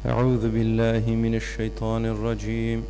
أعوذ بالله من الشيطان الرجيم.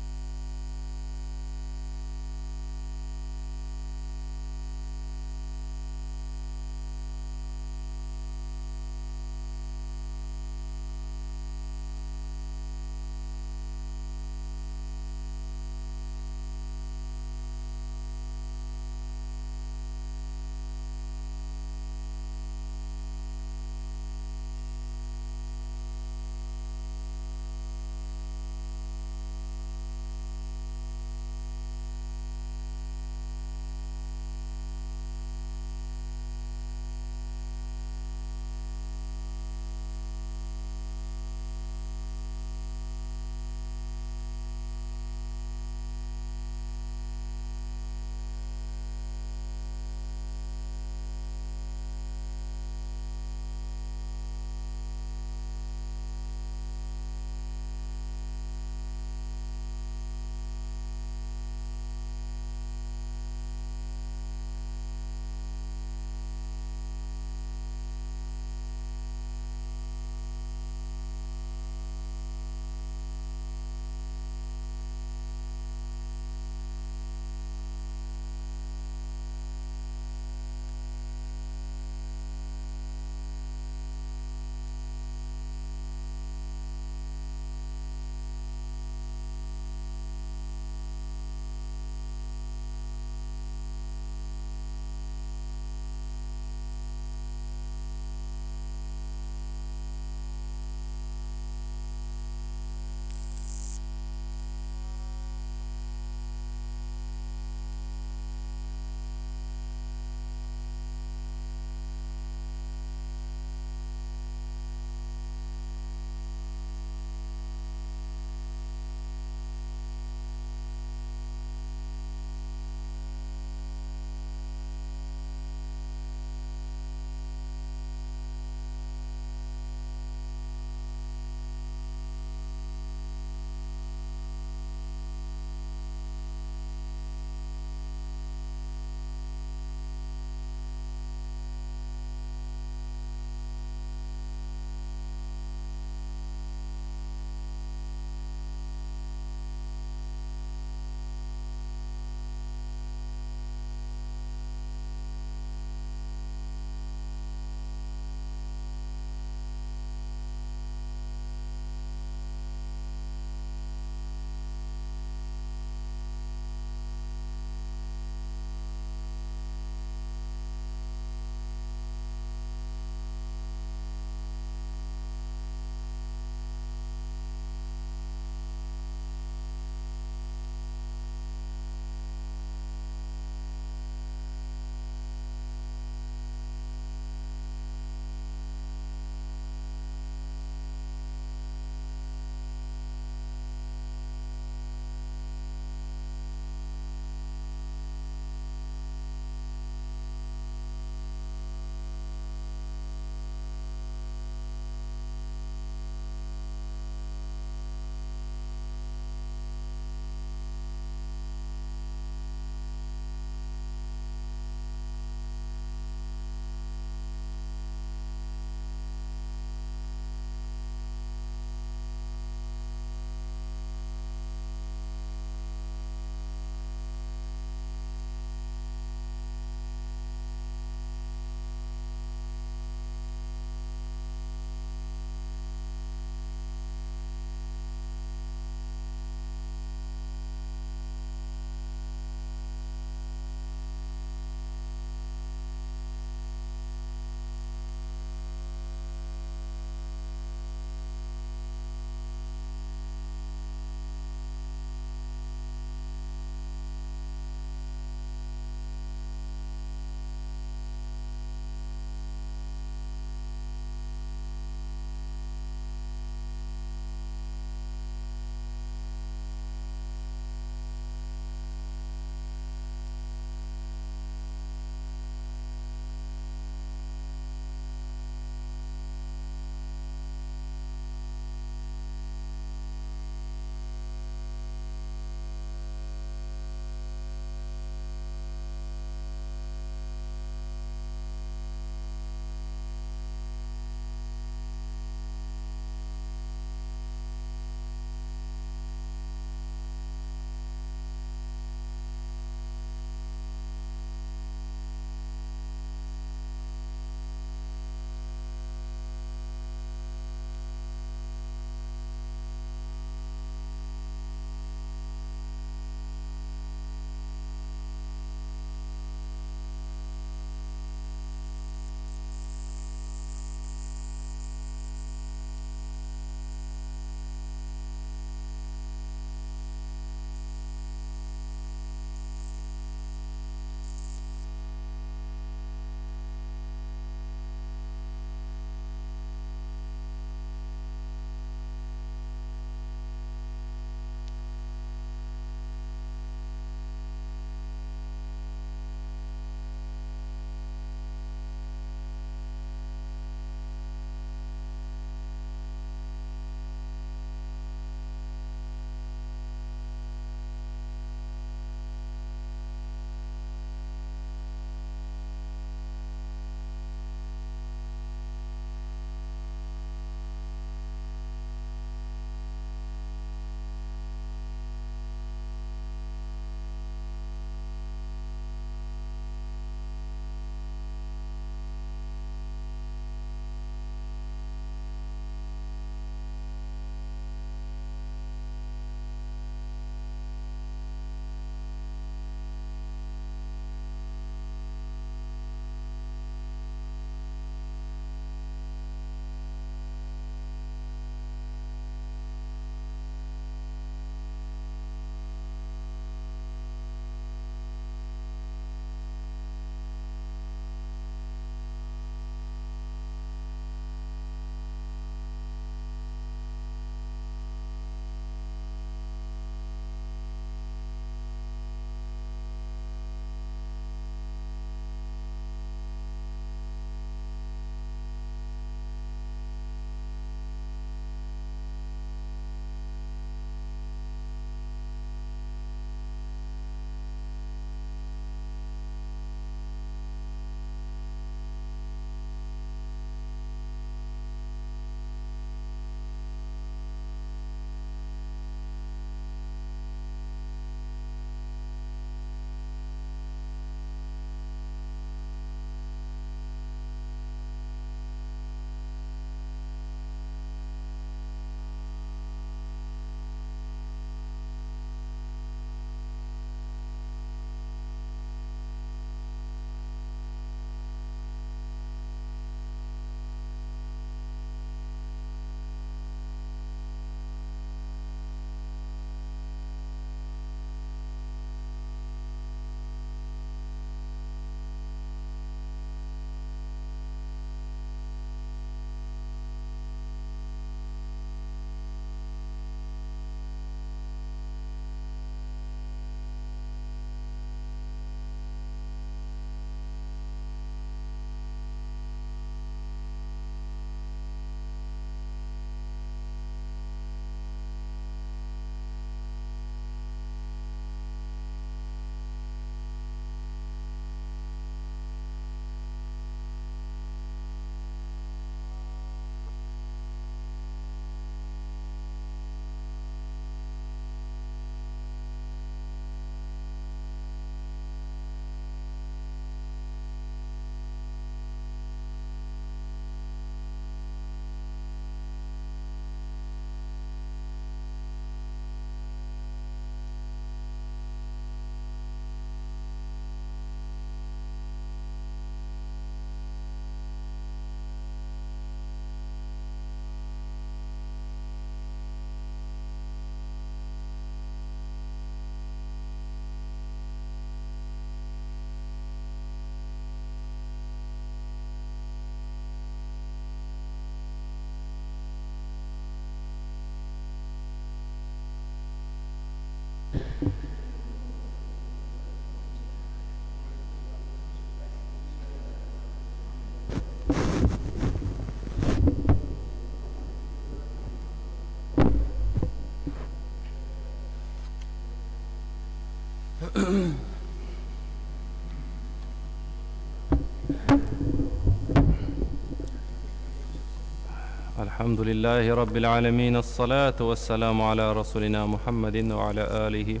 الحمد لله رب العالمين الصلاة والسلام على رسولنا محمد وعلى آله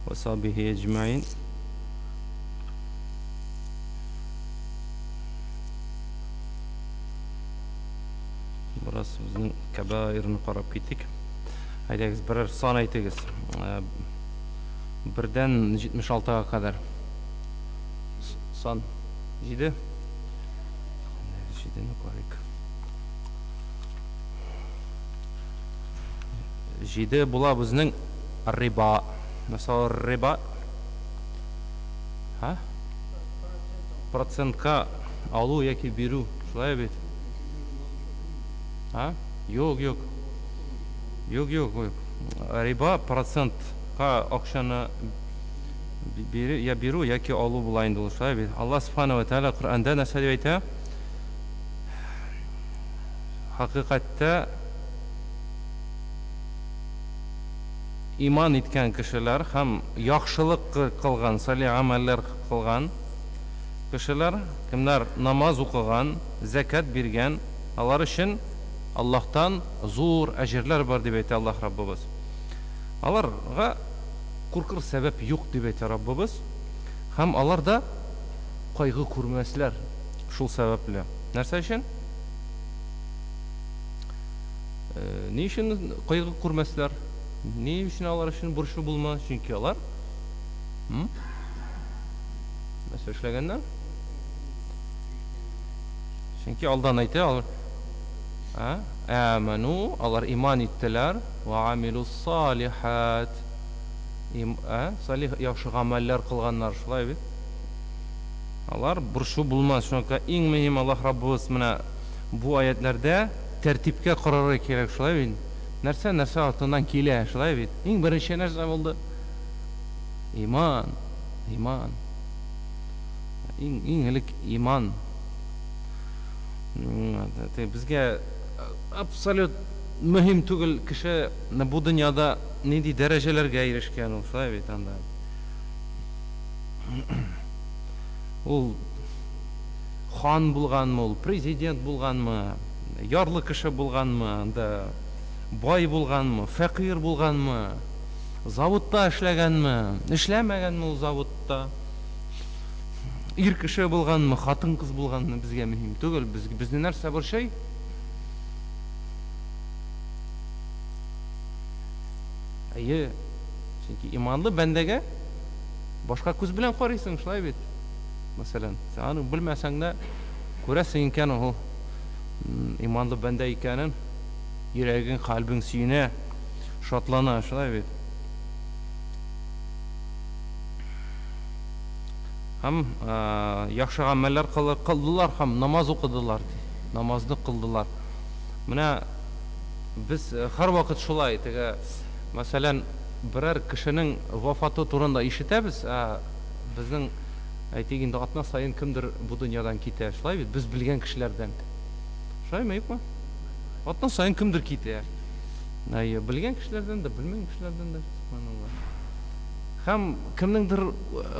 وصحبه أجمعين. Бераз безнең кәбаирны карап киттек. Әйдәгез, берәр сан әйтегез. Бердән 76-га кадәр. Сан 7. 7-не карыйк. 7 була безнең риба. Нәрсә ул риба? Ха? Процентка алу яки бирү, шулай бит? А? Юк, юк. Юк, юк, юк. Риба процентка акчаны бирү, я бирү яки алу була инде ул, шулай бит? Аллаһ субхана ва тааля Коръәндә нәрсә дип әйтә? Хакыйкатьтә иман иткән кешеләр һәм яхшылык кылган, салих гамәлләр кылган кешеләр, кемнәр намаз укыган, зәкят биргән, алар өчен Аллаһтан зур әҗерләр бар дип әйтә Аллаһ Раббыбыз. Аларга куркыр сәбәп юк дип әйтә Раббыбыз. Һәм алар да кайгы күрмәсләр шул сәбәпле. Нәрсә өчен? Ни өчен кайгы күрмәсләр? Ни өчен алар өчен борчу булмас? Чөнки алар нәрсә эшләгәннәр? Чөнки алдан әйтә алар, Аману, алар иман иттеләр, ва амилус салихат. Салих яхшы гамәлләр кылганнар, шулай бит? Алар борчу булмас. Шуңа иң мөһим Аллаһ Раббыбыз менә бу аятләрдә тәртипкә карарга кирәк, шулай бит? Нәрсә нәрсә артыннан килә, шулай бит? Иң беренче нәрсә булды? Иман, иман. Иң иң элек иман. Безгә абсолют мөһим түгел кеше бу дөньяда нинди дәрәҗәләргә ирешкән ул, шулай бит анда. Ул хан булганмы, ул президент булганмы, ярлы кеше булганмы, анда бай булганмы, фәкыйрь булганмы, заводта эшләгәнме, эшләмәгәнме ул заводта, ир кеше булганмы, хатын-кыз булганмы, безгә мөһим түгел. Без, безне нәрсә борчый? Әйе, чөнки иманлы бәндәгә башка күз белән карыйсың, шулай бит? Мәсәлән, син аны белмәсәң дә күрәсең икән ул иманлы бәндә икәнен, йөрәгең, кальбең сөенә, шатлана, шулай бит? Һәм яхшы гамәлләр кылдылар һәм намаз укыдылар, ди. Намазны кылдылар. Менә без һәрвакыт шулай, теге, мәсәлән, берәр кешенең вафаты турында ишетәбез, ә безнең, әйтик инде, атна саен кемдер бу дөньядан китә, шулай бит, без белгән кешеләрдән. Шулаймы, юкмы? Атна саен кемдер китә. Әйе, белгән кешеләрдән дә, белмәгән кешеләрдән дә, субханалла. Һәм кемнеңдер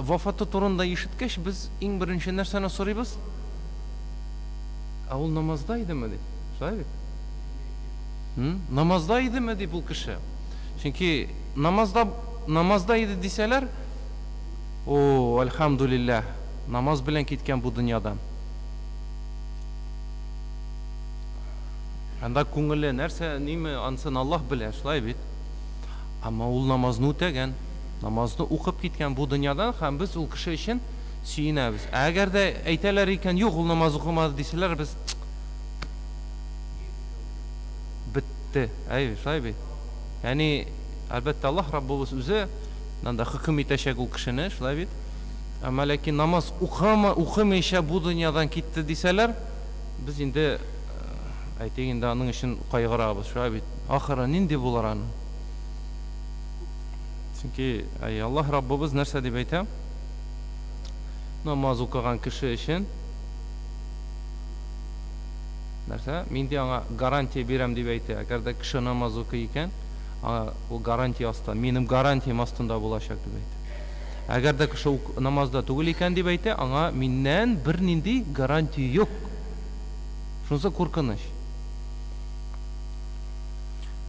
вафаты турында ишеткәч, без иң беренче нәрсәне сорыйбыз? Ә ул намазда идеме дип. Шулай бит? Намазда идеме дип ул кеше. Чөнки намазда намазда иде дисәләр, о, альхамдулиллаһ, намаз белән киткән бу дөньядан. Анда күңеле нәрсә, ниме, ансын Аллаһ белә, шулай бит? Әмма ул намазны үтәгән, намазны укып киткән бу дөньядан һәм без ул кеше өчен сөенәбез. Ә әгәр дә әйтәләр икән, юк, ул намаз укымады дисәләр, без бетте. Әй, шулай бит. Ягъни, әлбәттә, Аллаһ Раббыбыз үзе анда хөкем итәчәк ул кешене, шулай бит. Әмма ләкин намаз укыма, укымыйча бу дөньядан китте дисәләр, без инде әйтик инде аның өчен кайгырабыз, шулай бит. Ахыры нинди булыр аның? Чөнки әй, Аллаһ Раббыбыз нәрсә дип әйтә? Намаз укыган кеше өчен нәрсә? Мин дә аңа гарантия бирәм дип әйтә. Әгәр дә кеше намаз укый икән, аңа ул гарантия астында, минем гарантиям астында булачак дип әйтә. Әгәр дә кеше намазда түгел икән дип әйтә, аңа миннән бернинди гарантия юк. Шунысы куркыныч.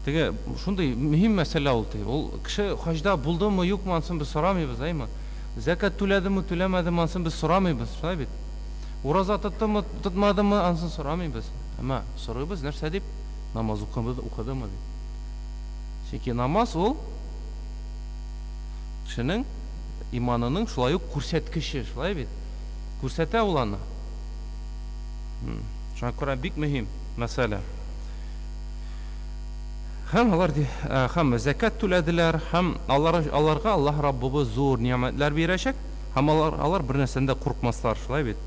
Теге шундый мөһим мәсьәлә ул теге. Ул кеше хаҗда булдымы, юкмы, анысын без сорамыйбыз, әйме? Зәкят түләдеме, түләмәдеме, анысын без сорамыйбыз, шулай бит? Ураза тоттымы, тотмадымы, анысын сорамыйбыз. Әмма сорыйбыз нәрсә дип? Намаз укыды, укыдымы дип. Чөнки намаз ул кешенең иманының шулай ук күрсәткече, шулай бит? Күрсәтә ул аны. Шуңа күрә бик мөһим мәсьәлә. Һәм алар һәм зәкят түләделәр, һәм алар, аларга Аллаһ Раббыбыз зур ни'мәтләр бирәчәк, һәм алар, алар бер нәрсәдән дә куркмаслар, шулай бит?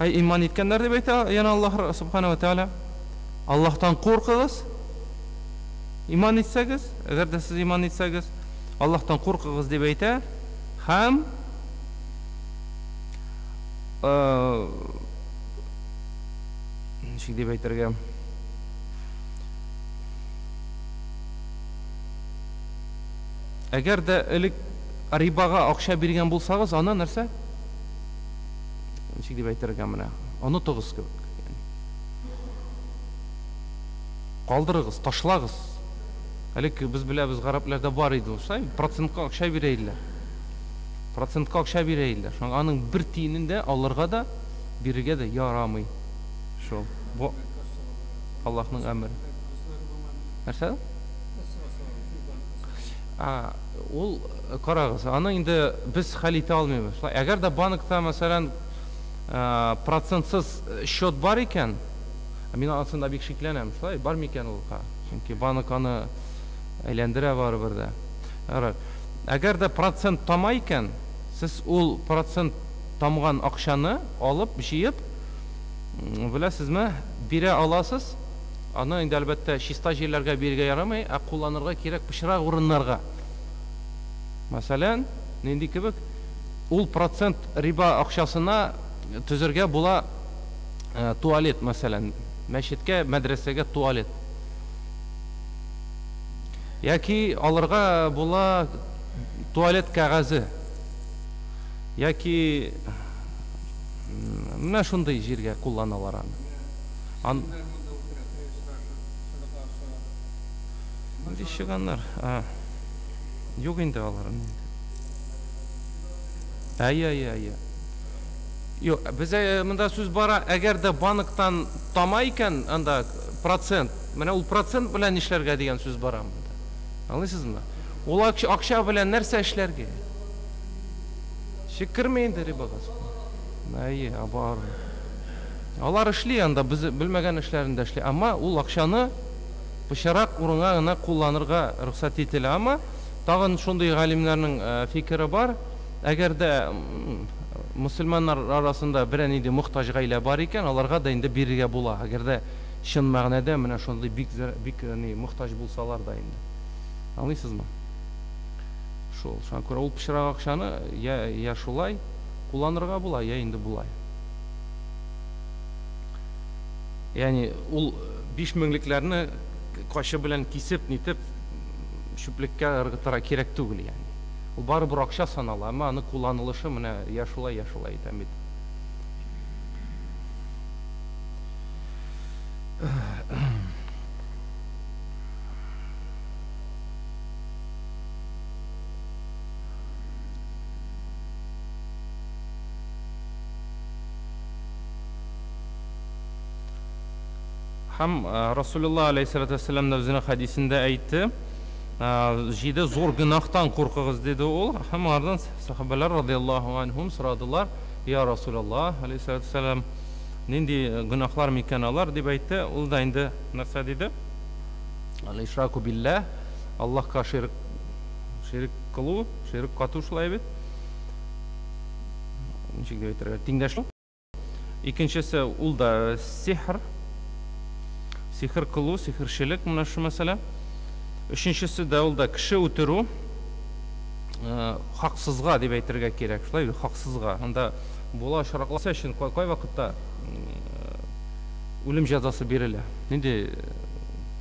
Әй, иман иткәннәр, дип әйтә янә Аллаһ Субхана ва Тәгалә, Аллаһтан куркыгыз, иман итсәгез, әгәр дә сез иман итсәгез, Аллаһтан куркыгыз дип әйтә, һәм ничек дип әйтергә, әгәр дә элек рибага акча биргән булсагыз, аны нәрсә? Ничек дип әйтергә менә? Онытыгыз кебек. Калдырыгыз, ташлагыз. Элек без беләбез, гарәпләрдә бар иде ул, шулай процентка акча бирә иделәр. Процентка акча бирә иделәр. Шуңа аның бер тиенен дә алырга да, бирергә дә ярамый. Шул. Бу Аллаһның әмере. Нәрсә? А, ул карагыз, аны инде без хәл итә алмыйбыз. Шулай, әгәр дә банкта, мәсәлән, процентсыз счет бар икән, мин анысында бик шикләнәм, шулай, бар микән ул? Чөнки банк аны әйләндерә барыбер дә. Ярар. Әгәр дә процент тама икән, сез ул процент тамган акчаны алып, җыеп, беләсезме, бирә аласыз. Аны инде, әлбәттә, чиста җирләргә бирергә ярамый, ә кулланырга кирәк пычрак урыннарга. Мәсәлән, нинди кебек? Ул процент риба акчасына төзергә була туалет, мәсәлән, мәчеткә, мәдрәсәгә туалет. Яки алырга була туалет кәгазе. Яки менә шундый җиргә кулланалар аны. Ан... Нинди чыганнар? А. Юк инде алар. Әйе, әйе, әйе. Юк, бездә монда сүз бара, әгәр дә банктан тама икән, анда процент, менә ул процент белән нишләргә дигән сүз бара монда. Аңлыйсызмы? Ул акча белән нәрсә эшләргә? Шик керми инде рибага. Әйе, бар. Алар эшли анда, без белмәгән эшләрен дә эшли. Әмма ул акчаны пычрак урынга гына кулланырга рөхсәт ителә. Әмма тагын шундый галимнәрнең фикере бар, әгәр дә мөселманнар арасында берәр нинди мохтаҗ гаилә бар икән, аларга да инде бирергә була. Әгәр дә чын мәгънәдә менә шундый бик бик ни мохтаҗ булсалар да инде. Аңлыйсызмы? Шул. Шуңа күрә ул пычрак акчаны я я шулай кулланырга була, я инде болай. Ягъни ул 5 меңлекләрне качы белән кисеп, нитеп чүплеккә ыргытырга кирәк түгел, ягъни. Ул барыбер акча санала, әмма аны кулланылышы менә я шулай, я шулай әйтәм бит. Һәм Расулуллаһ алейһиссалату вәссәлам да үзенең хәдисендә әйтте, җиде зур гөнаһтан куркыгыз, диде ул. Һәм алардан сахабәләр радияллаһу анһум сорадылар, я Расулуллаһ алейһиссалату вәссәлам, нинди гөнаһлар микән алар, дип әйтте. Ул да инде нәрсә диде? Аль-ишраку билләһ, Аллаһка ширк, ширк кылу, ширк кату, шулай бит. Ничек дип әйтергә? Тиңдәш. Икенчесе ул да сихр. Сихер кылу, сихерчелек, менә шу мәсьәлә. Өченчесе дә ул да кеше үтерү, хаксызга дип әйтергә кирәк, шулай бит, хаксызга. Анда була очраклар өчен кай вакытта үлем җәзасы бирелә? Нинди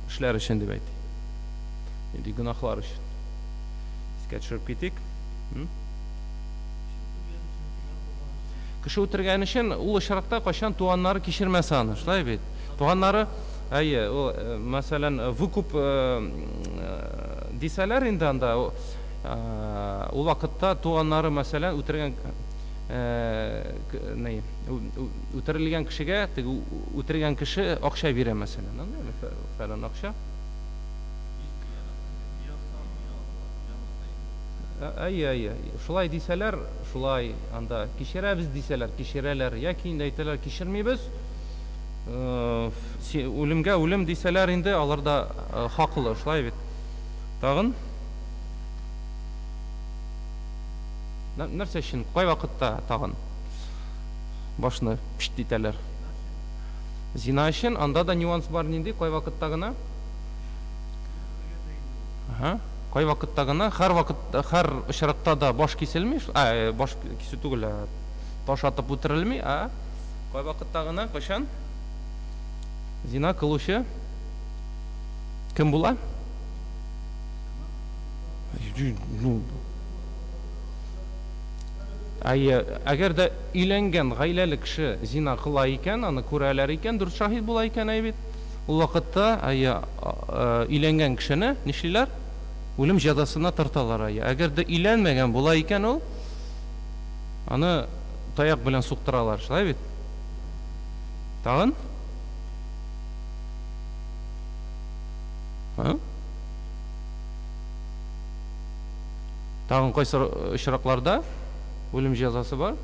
эшләр өчен дип әйтик? Нинди гөнаһлар өчен? Искә төшереп китик. Кеше үтергән өчен ул очракта кайчан туганнары кичермәсә аны, шулай бит? Туганнары Әйе, ул, мәсәлән, выкуп дисәләр инде анда, ул вакытта туганнары, мәсәлән, үтергән ни, үтерелгән кешегә теге үтергән кеше акча бирә, мәсәлән. Фәлән акча. Әйе, әйе. Шулай дисәләр, шулай анда кичерәбез дисәләр, кичерәләр. Яки инде әйтәләр, кичермибез. Үлемгә үлем дисәләр инде, алар да хаклы, шулай бит. Тагын? Нәрсә өчен? Кай вакытта тагын башны пшт итәләр? Зина өчен анда да нюанс бар нинди, кай вакытта гына? Ага. Кай вакытта гына, һәр вакыт, һәр очракта да баш киселми, ә, баш кисү түгел, ә, таш атып үтерелми, ә кай вакытта гына, кайчан? Зина кылучы кем була? Ну, әйе, әгәр дә өйләнгән гаиләле кеше зина кыла икән, аны күрәләр икән, дүрт шаһит була икән, әйе бит. Ул вакытта, әйе, өйләнгән кешене нишлиләр? Үлем җәзасына тарталар, әйе. Әгәр дә өйләнмәгән була икән ул, аны таяк белән суктыралар, шулай бит? Тагын? А? Тагын кайсы очракларда үлем җәзасы бар?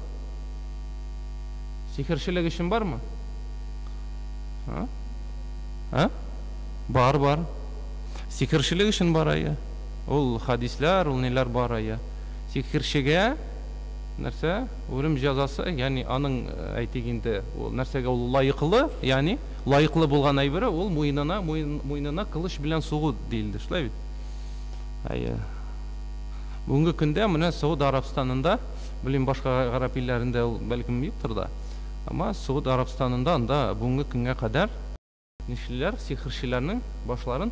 Сихерчелек өчен бармы? А? А? Бар, бар. Сихерчелек өчен бар, әйе. Ул хадисләр, ул ниләр бар, әйе. Сихерчегә нәрсә? Үлем җәзасы, ягъни аның, әйтик инде, ул нәрсәгә ул лаеклы, ягъни лаеклы булган әйбере ул муенына, муенына кылыч белән сугу диелде, шулай бит? Әйе. Бүгенге көндә менә Сауд Арабстанында, белмим, башка гарәп илләрендә ул бәлкем юктыр да, әмма Сауд Арабстанында анда бүгенге көнгә кадәр нишлиләр? Сихерчеләрнең башларын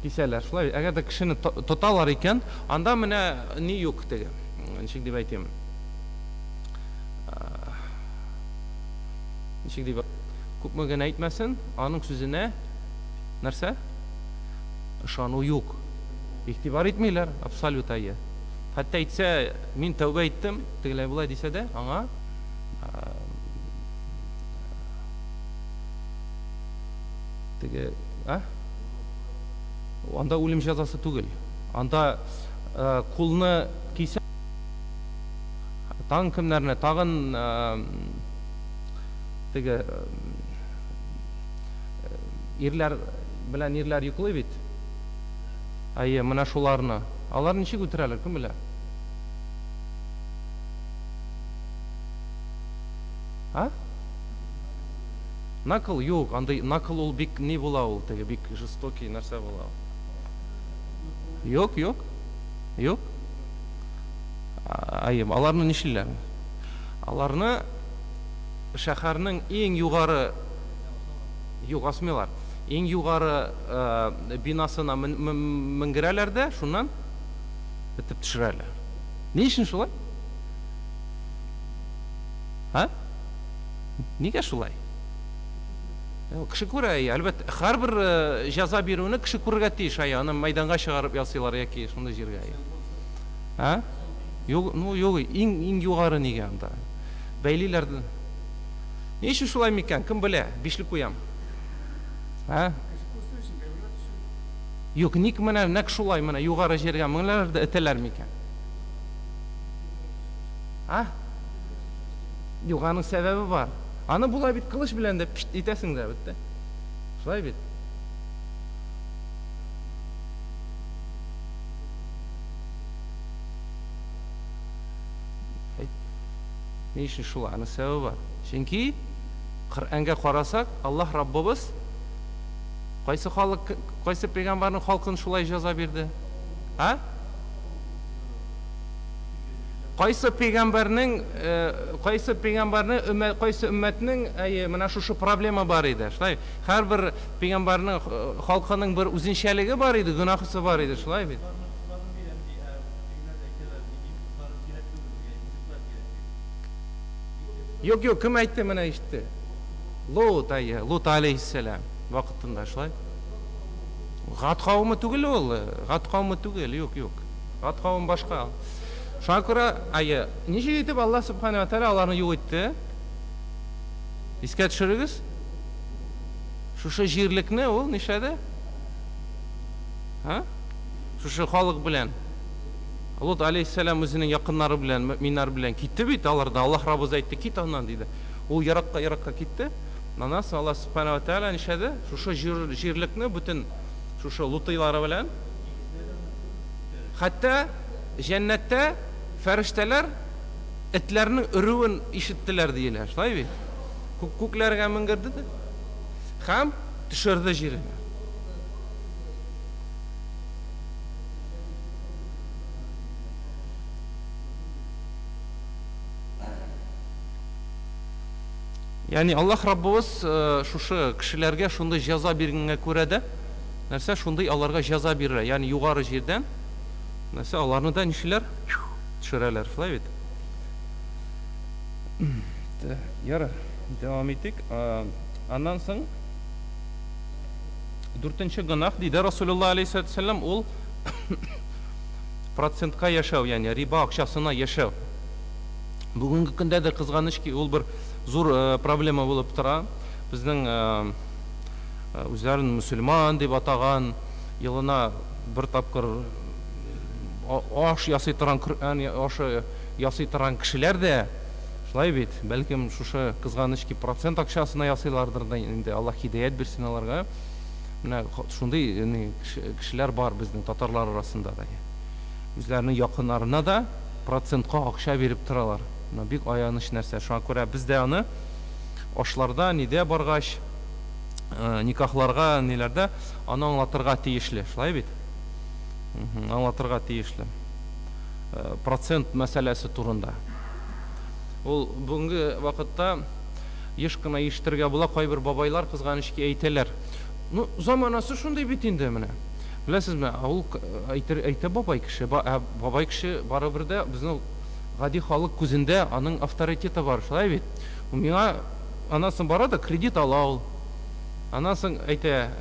кисәләр. Шулай бит? Әгәр дә кешене тоталар икән, анда менә ни юк теге. Ничек дип әйтим? Ничек дип күпме генә әйтмәсен, аның сүзенә нәрсә? Ышану юк. Игътибар итмиләр, абсолют әйе. Хәтта әйтсә, мин тәүбә иттем, тегеләй болай дисә дә, аңа теге, а? Анда үлем җәзасы түгел. Анда кулны кисә, тагын кемнәрне, тагын теге ирләр белән ирләр йоклый бит. Әйе, менә шуларны. Алар ничек үтерәләр, кем белә? А? Накол? Юк, андый накол ул бик ни була ул, теге бик жестокий нәрсә була ул. Юк, юк. Юк. Әйе, аларны нишлиләр? Аларны шәһәрнең иң югары юк, асмыйлар. Иң югары бинасына менгерәләр дә, шуннан этеп төшерәләр. Ни өчен шулай? А? Нигә шулай? Кеше күрә, әлбәттә, һәрбер җәза бирүне кеше күрергә тиеш, әй, аны мәйданга чыгарып ясыйлар яки шундый җиргә. А? Юк, ну юк, иң иң югары нигә анда? Бәйлиләр. Ни өчен шулай микән? Кем белә? Бишле куям. А? Юк, ник менә нәкъ шулай менә югары җиргә менәләр дә этәләр микән? А? Юк, аның сәбәбе бар. Аны болай бит кылыч белән дә пшт итәсең дә бетте. Шулай бит. Ни өчен шулай? Аның сәбәбе бар. Чөнки Коръәнгә карасак, Аллаһ Раббыбыз кайсы халык, кайсы пәйгамбәрнең халкын шулай җәза бирде? А? Кайсы пәйгамбәрнең, кайсы пәйгамбәрнең, кайсы өммәтнең, әйе, менә шушы проблема бар иде. Шулай, һәрбер пәйгамбәрнең халкының бер үзенчәлеге бар иде, гөнаһысы бар иде, шулай бит? Юк, юк, кем әйтте, менә ишетте. Лут, әйе, Лут алейһиссәлам. вакытында, шулай? Гад кавымы түгел ул, Гад кавымы түгел, юк, юк. Гад кавым башка. Шуңа күрә, әйе, ничек итеп Аллаһ Субхана ва Тааля аларны юк итте? Искә төшерегез. Шушы җирлекне ул нишләде? Һа? Шушы халык белән. Лут алейхиссалам үзенең якыннары белән, мөэминнәр белән китте бит алардан. Аллаһ Раббыбыз әйтте, кит аннан диде. Ул еракка еракка китте. Аннан соң Аллаһ Субхана ва Тааля нишләде? Шушы җирлекне бөтен шушы лутыйлары белән хәтта җәннәттә фәрештәләр этләрнең өрүен ишеттеләр диелә. Шулай бит? Күк күкләргә менгерде һәм төшерде җиренә. Ягъни Аллаһ Раббыбыз шушы кешеләргә шундый җәза биргәнгә күрә дә, нәрсә шундый аларга җәза бирә. Ягъни югары җирдән нәрсә аларны да нишлиләр? Төшерәләр. Шулай бит? Ярар, дәвам итик. Аннан соң дүртенче гөнаһ диде Расулуллаһ алейһиссалату вассалам, ул процентка яшәү, ягъни риба акчасына яшәү. Бүгенге көндә дә кызганыч ки, ул бер зур проблема булып тора. Безнең үзләрен мөселман дип атаган, елына бер тапкыр аш ясый торган, Коръән ашы ясый торган кешеләр дә шулай бит, бәлкем шушы кызганыч ки процент акчасына ясыйлардыр да инде, Аллаһ һидәят бирсен аларга. Менә шундый кешеләр бар безнең татарлар арасында да. Үзләренең якыннарына да процентка акча биреп торалар. Менә бик аяныч нәрсә. Шуңа күрә без дә аны ашларда, нидә баргач, никахларга, ниләрдә аны аңлатырга тиешле. Шулай бит? Аңлатырга тиешле. Процент мәсьәләсе турында. Ул бүгенге вакытта еш кына ишетергә була, кайбер бабайлар кызганыч ки әйтәләр. Ну, заманасы шундый бит инде менә. Беләсезме, ул әйтер, әйтә бабай кеше, ә бабай кеше барыбер дә безнең гади халык күзендә аның авторитеты бар, шулай бит? Миңа аннан соң бара да кредит ала ул. Аннан соң әйтә,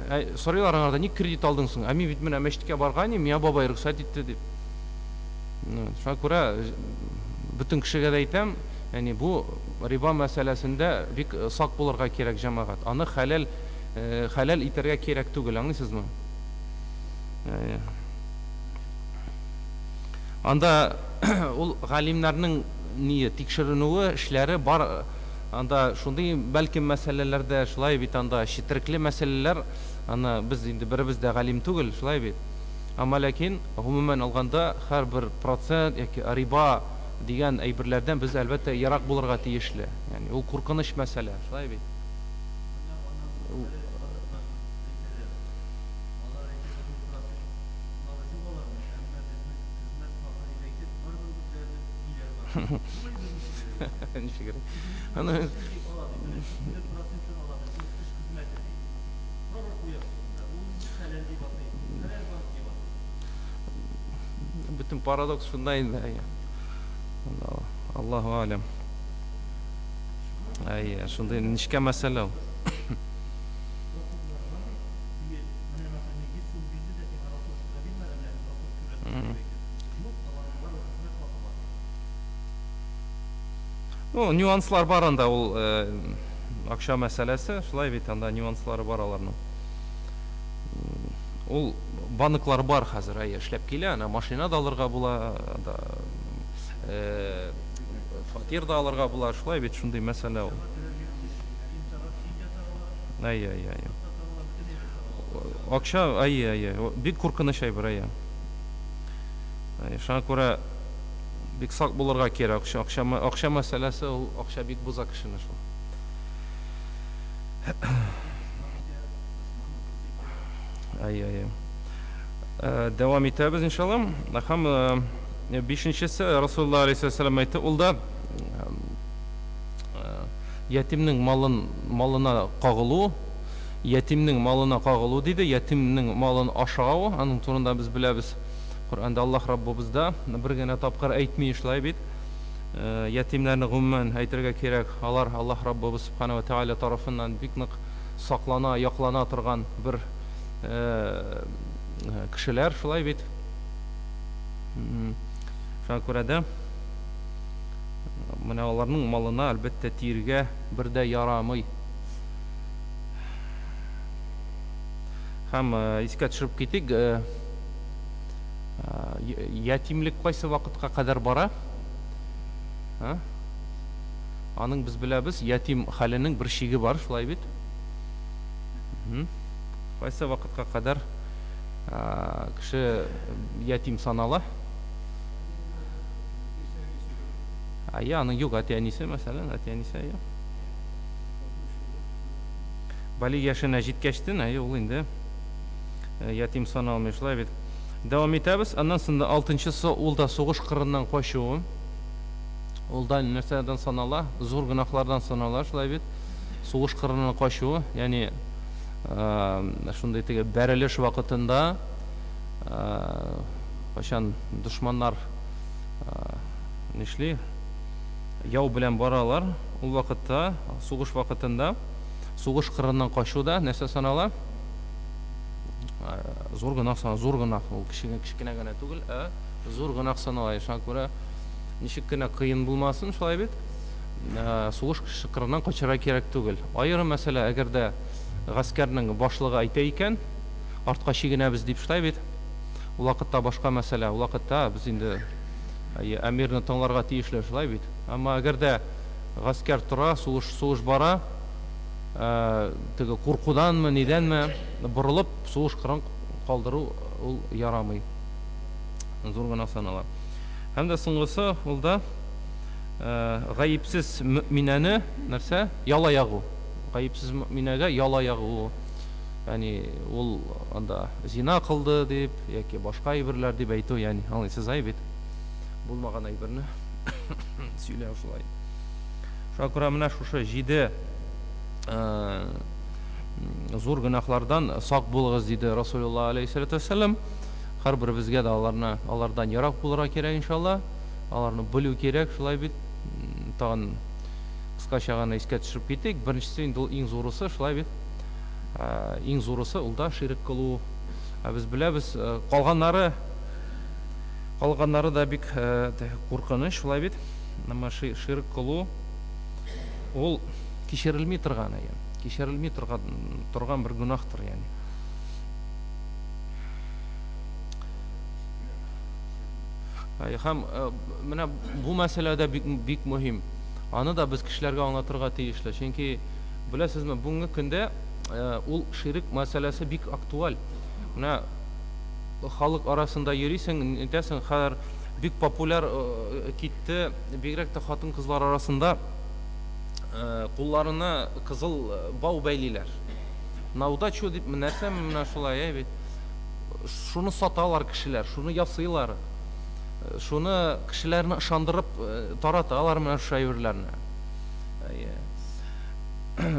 сорыйлар аңардан, ник кредит алдың соң? Ә мин бит менә мәчеткә барган идем, миңа бабай рөхсәт итте дип. Шуңа күрә бөтен кешегә дә әйтәм, ягъни бу риба мәсьәләсендә бик сак булырга кирәк, җәмәгать. Аны хәләл хәләл итәргә кирәк түгел, аңлыйсызмы? Анда ул галимнәрнең ние тикшеренүе, эшләре бар. Анда шундый бәлкем мәсьәләләрдә шулай бит анда четерекле мәсьәләләр, аны без инде беребез дә галим түгел, шулай бит. Әмма ләкин гомумән алганда һәрбер процент яки риба дигән әйберләрдән без әлбәттә ерак булырга тиешле. Ягъни ул куркыныч мәсьәлә, шулай бит. Ничегрәк? Аны бөтен парадокс шунда инде. Аллаһу алям. Әйе, шундый нечкә мәсьәлә ул. Ну, нюанслар бар анда ул акча мәсьәләсе, шулай бит, анда нюанслары бар аларның. Ул банклар бар хәзер, әйе, эшләп килә, ана машина да алырга була, анда фатир да алырга була, шулай бит, шундый мәсьәлә ул. Әйе, әйе, әйе. Акча, әйе, әйе, бик куркыныч әйбер, әйе. Әйе, шуңа күрә бик сак булырга кирәк. Акча, акча, акча мәсьәләсе ул акча бик боза кешене шул. Әйе, әйе. Дәвам итәбез, иншалла. Һәм бишенчесе Расулуллаһ алейһиссалам әйтте, ул да ятимнең малын малына кагылу, ятимнең малына кагылу диде, ятимнең малын ашау, аның турында без беләбез. Коръәндә Аллаһ Раббыбыз да бер генә тапкыр әйтми шулай бит. Ятимнәрне гомумән әйтергә кирәк, алар Аллаһ Раббыбыз Субхана ва Тааля тарафыннан бик нык саклана, яклана торган бер кешеләр, шулай бит. Шуңа күрә дә менә аларның малына, әлбәттә, тиергә бер дә ярамый. Һәм искә төшереп китик, ятимлек кайсы вакытка кадәр бара? Аның без беләбез, ятим хәленең бер чиге бар, шулай бит? Кайсы вакытка кадәр кеше ятим санала? Әйе, аның юк әти-әнисе, мәсәлән, әти-әнисе, әйе. Балигъ яшенә җиткәчтен, әйе, ул инде ятим саналмый, шулай бит. Дәвам итәбез. Аннан соң да алтынчысы, ул да сугыш кырыннан качу. Ул да нәрсәдән санала? Зур гөнаһлардан санала, шулай бит. Сугыш кырыннан качу, ягъни шундый теге бәрелеш вакытында, кайчан дошманнар нишли, яу белән баралар, ул вакытта, сугыш вакытында сугыш кырыннан качу да нәрсә санала? Зур гөнаһ санала, зур гөнаһ. Ул кечкенә, кечкенә генә түгел, ә зур гөнаһ санала. Шуңа күрә ничек кенә кыен булмасын, шулай бит, сугыш кырыннан качарга кирәк түгел. Аерым мәсьәлә, әгәр дә гаскәрнең башлыгы әйтә икән, артка чигенәбез дип, шулай бит, ул вакытта башка мәсьәлә, ул вакытта без инде әмирне тыңларга тиешле, шулай бит. Әмма әгәр дә гаскәр тора, сугыш, сугыш бара, теге куркуданмы, нидәнме, борылып, сугыш кырын калдыру ул ярамый. Зур гөнаһ санала. Һәм дә соңгысы, ул да гаепсез мөминәне нәрсә? Яла ягу. Гаепсез мөминәгә яла ягу. Ягъни ул анда зина кылды дип, яки башка әйберләр дип әйтү, ягъни аңлыйсыз әй бит. Булмаган әйберне сөйләү шулай. Шуңа күрә менә шушы җиде зур гөнаһлардан сак булыгыз, диде Расулуллаһ алейһиссалату вассалам. Һәрберебезгә дә аларны, алардан ерак булырга кирәк, иншалла. Аларны белү кирәк, шулай бит. Тагын кыскача гына искә төшереп китик. Беренчесе инде ул иң зурысы, шулай бит. Иң зурысы ул да ширек кылу. Ә без беләбез, калганнары, калганнары да бик куркыныч, шулай бит. Әмма ширек кылу ул кичерелми торган, әйе. Кичерелми торган, торган бер гөнаһтыр, ягъни. Һәм менә бу мәсьәлә дә бик, бик мөһим. Аны да без кешеләргә аңлатырга тиешле. Чөнки, беләсезме, бүгенге көндә ул ширек мәсьәләсе бик актуаль. Менә халык арасында йөрисең, нитәсең, хәзер бик популяр китте, бигрәк тә хатын-кызлар арасында кулларына кызыл бау бәйлиләр. На удачу дип, нәрсәме менә шулай, әй бит. Шуны саталар кешеләр, шуны ясыйлар. Шуны кешеләрне ышандырып тараталар менә шушы әйберләрне.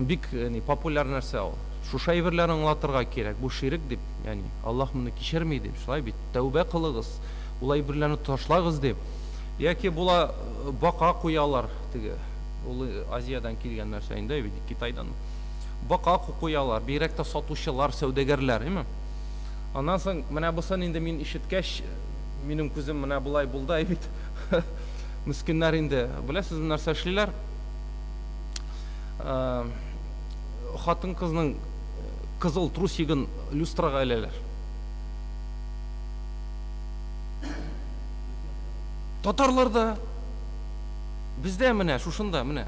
Бик ни популяр нәрсә ул. Шушы әйберләрне аңлатырга кирәк. Бу ширек дип, ягъни Аллаһ моны кичерми дип, шулай бит. Тәүбә кылыгыз, ул әйберләрне ташлагыз дип. Яки була бака куялар теге. Ул Азиядән килгән нәрсә инде, бит Китайдан. Бака куялар, бигрәк тә сатучылар, сәүдәгәрләр, әйме? Аннан соң менә бусын инде мин ишеткәч, минем күзем менә болай булды, әй бит. Мискиннәр инде, беләсезме нәрсә эшлиләр? Хатын-кызның кызыл трусигын люстрага эләләр. Татарларда бездә менә шушында менә,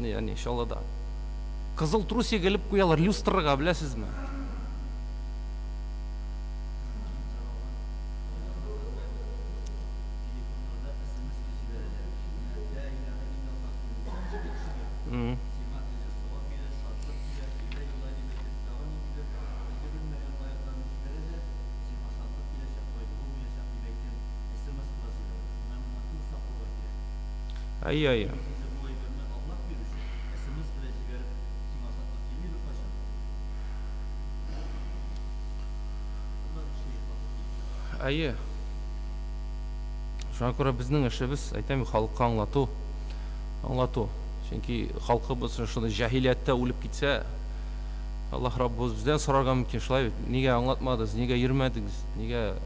ягъни Чаллыда кызыл трусик элеп куялар люстрага, беләсезме? Әйе, әйе. Әйе. Шуңа күрә безнең эшебез, әйтәм, халыкка аңлату. Аңлату. Чөнки халкыбыз шундый җаһилияттә үлеп китсә, Аллаһ Раббыбыз бездән сорарга мөмкин, шулай бит? Нигә аңлатмадыгыз, нигә йөрмәдегез, нигә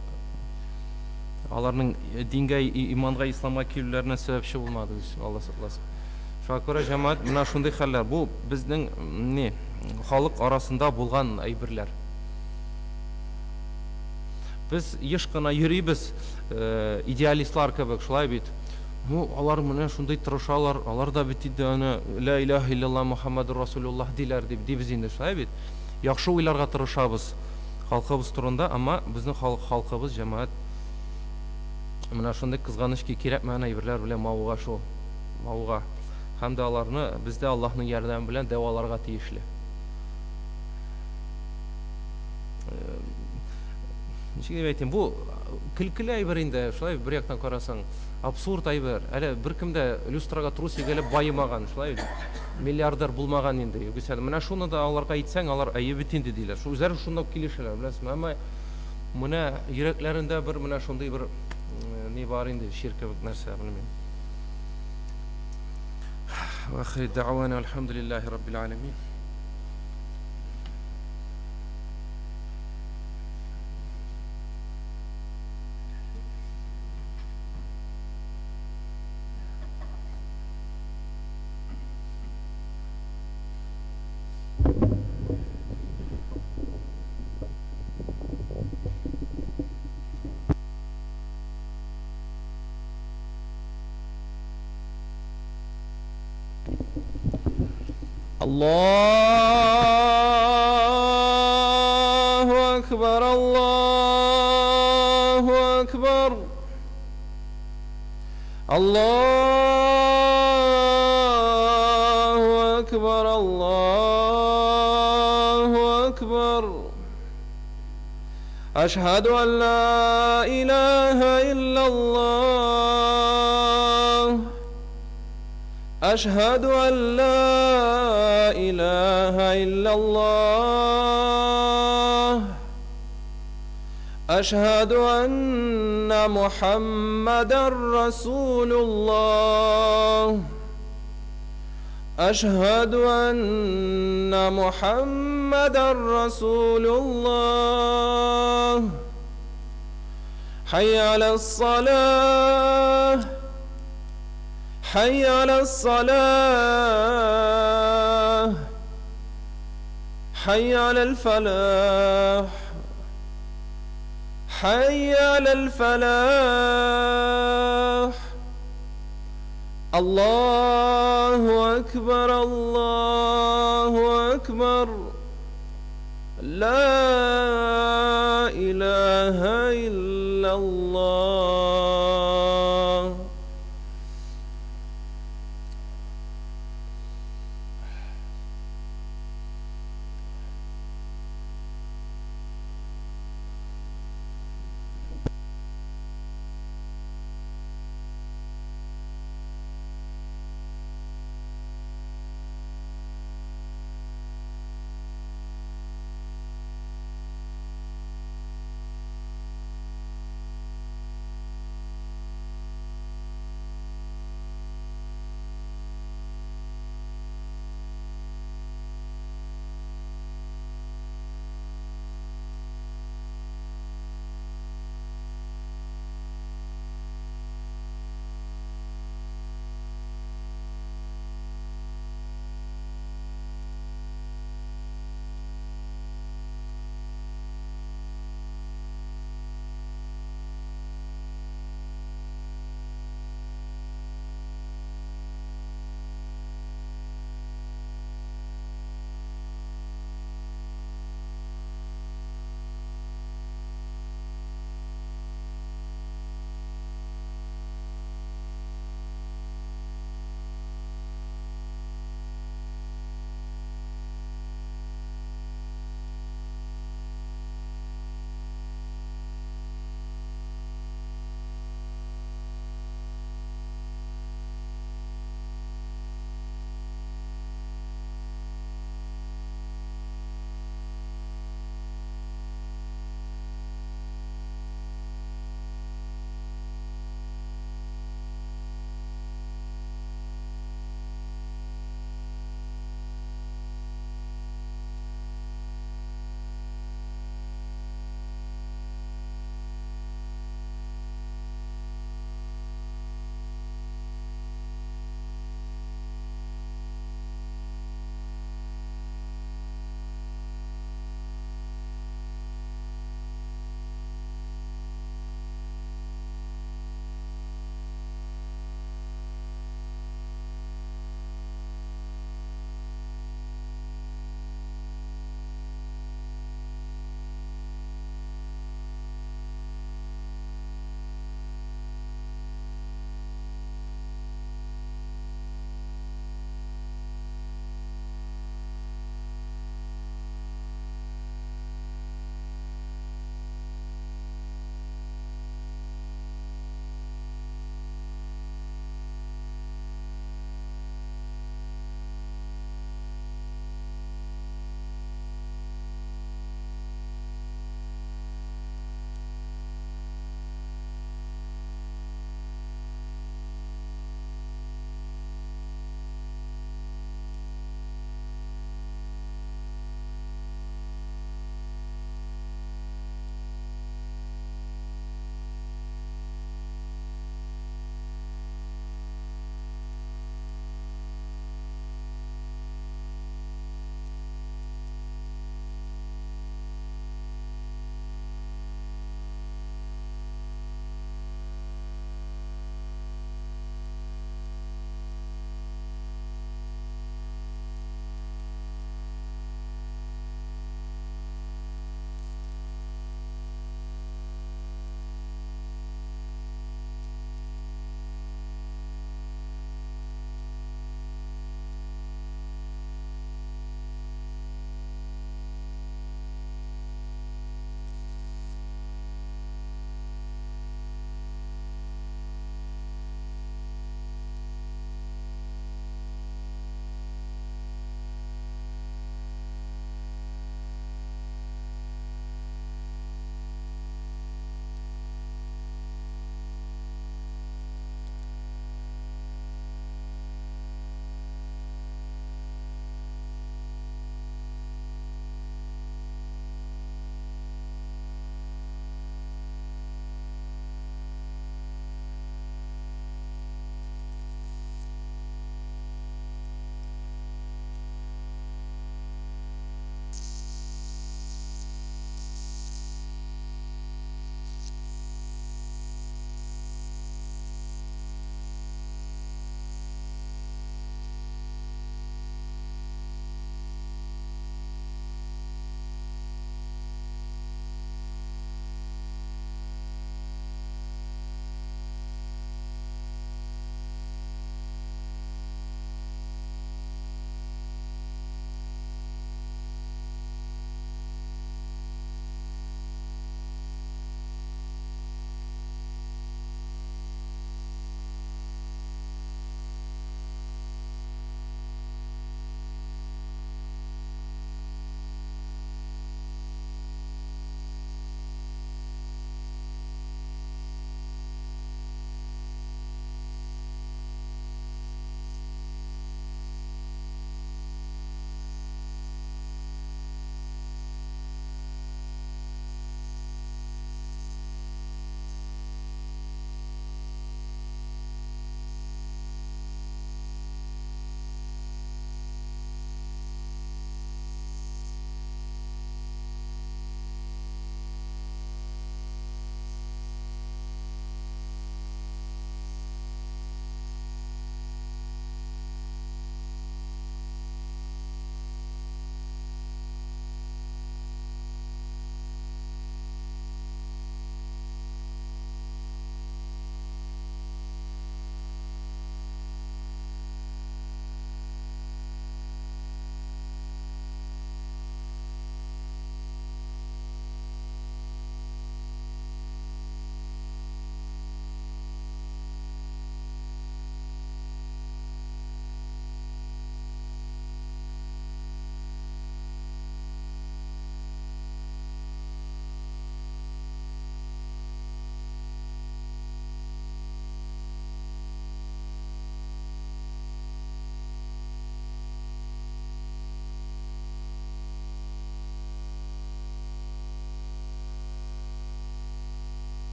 аларның дингә, иманга, исламга килүләренә сәбәпче булмадыгыз, Алла сакласын. Шуңа күрә, җәмәгать, менә шундый хәлләр. Бу безнең ни, халык арасында булган әйберләр. Без еш кына йөрибез идеалистлар кебек, шулай бит? Ну, алар менә шундый тырышалар, алар да бит инде аны ля иляха илляллаһ Мухаммадур Расулуллаһ диләр дип дибез инде, шулай бит? Яхшы уйларга тырышабыз халкыбыз турында, әмма безнең халык халкыбыз, җәмәгать менә шундый кызганыч ки, кирәкмәгән әйберләр белән мавыга шул, мавыга. Һәм дә аларны без дә Аллаһның ярдәме белән дәваларга тиешле. Ничек дип әйтим, бу көлкеле әйбер инде, шулай бер яктан карасаң, абсурд әйбер. Әле беркем дә люстрага трусик элеп баемаган, шулай бит? Миллиардер булмаган инде. Югыйсә, менә шуны да аларга әйтсәң, алар әйе бит инде диләр. Шул үзләре шунда ук килешәләр, беләсезме? Әмма менә йөрәкләрендә бер менә шундый бер ни бар инде, чир кебек нәрсә, белмим. Вахри дәгъвана альхамдулиллахи раббил аләмин. الله أكبر الله أكبر الله أكبر الله أكبر أشهد أن لا إله إلا الله أشهد أن لا إله إلا الله أشهد أن محمدا رسول الله أشهد أن محمدا رسول الله حي على الصلاة حي على الصلاة حي على الفلاح حي على الفلاح الله أكبر الله أكبر لا إله إلا الله.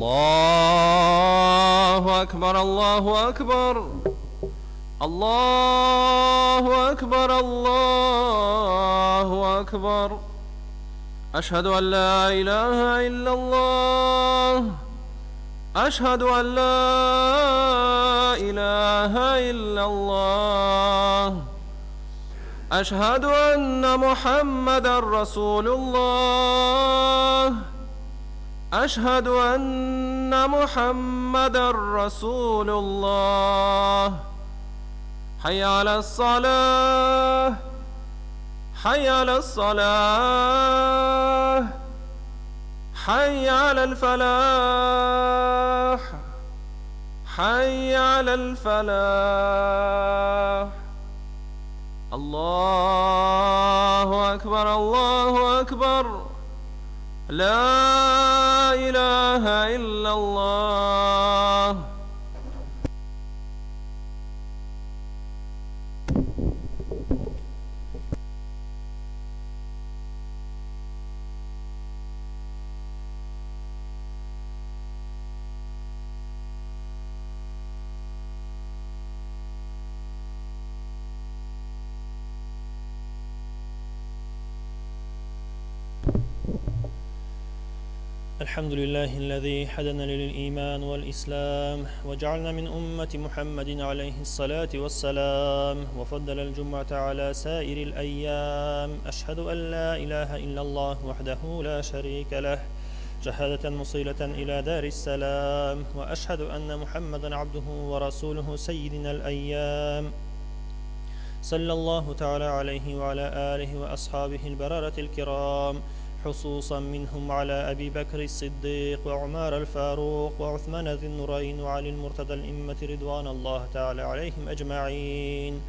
Аллаһу акбар, Аллаһу акбар. Аллаһу акбар, Аллаһу акбар. Ашһаду ан ла илаһа иллаллаһ. Ашһаду ан ла илаһа иллаллаһ. Ашһаду анна Мухаммадан Расулуллаһ. Ашһаду анна Мухаммадан Расулуллаһ. Хәйя алас-салах. Хәйя алас-салах. Хәйя алал-фалах. Хәйя алал-фалах. Аллаһу акбар, Аллаһу акбар. Ла илаһа иллаллаһ. الحمد لله الذي هدانا للإيمان والإسلام وجعلنا من أمة محمد عليه الصلاة والسلام وفضل الجمعة على سائر الأيام. أشهد أن لا إله إلا الله وحده لا شريك له شهادة مصيلة إلى دار السلام، وأشهد أن محمدا عبده ورسوله سيدنا الأيام، صلى الله تعالى عليه وعلى آله وأصحابه البررة الكرام، خصوصا منهم على أبي بكر الصديق وعمر الفاروق وعثمان ذي النورين وعلي المرتضى الأئمة رضوان الله تعالى عليهم أجمعين.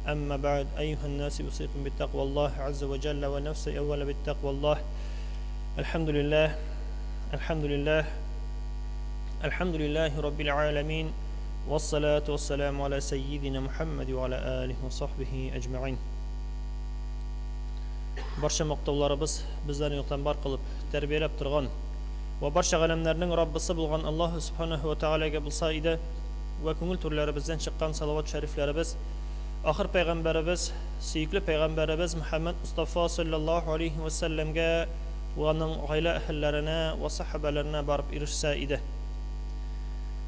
أما بعد، أيها الناس، أوصيكم بالتقوى الله عز وجل ونفسي أولا بالتقوى الله. الحمد لله، الحمد لله، الحمد لله رب العالمين، والصلاة والسلام على سيدنا محمد وعلى آله وصحبه أجمعين. Барча мактауларыбыз безләрне юктан бар кылып, тәрбияләп торган ва барча галәмнәрнең Раббысы булган Аллаһу субханаһу ва таалагә булса иде, ва күңел түрләребездән чыккан салават шәрифләребез ахыр пәйгамбәребез, сөекле пәйгамбәребез Мөхәммәд Мустафа саллаллаһу алейхи ва сәлләмгә ва аның гаилә әһелләренә ва сахабәләренә барып ирешсә иде.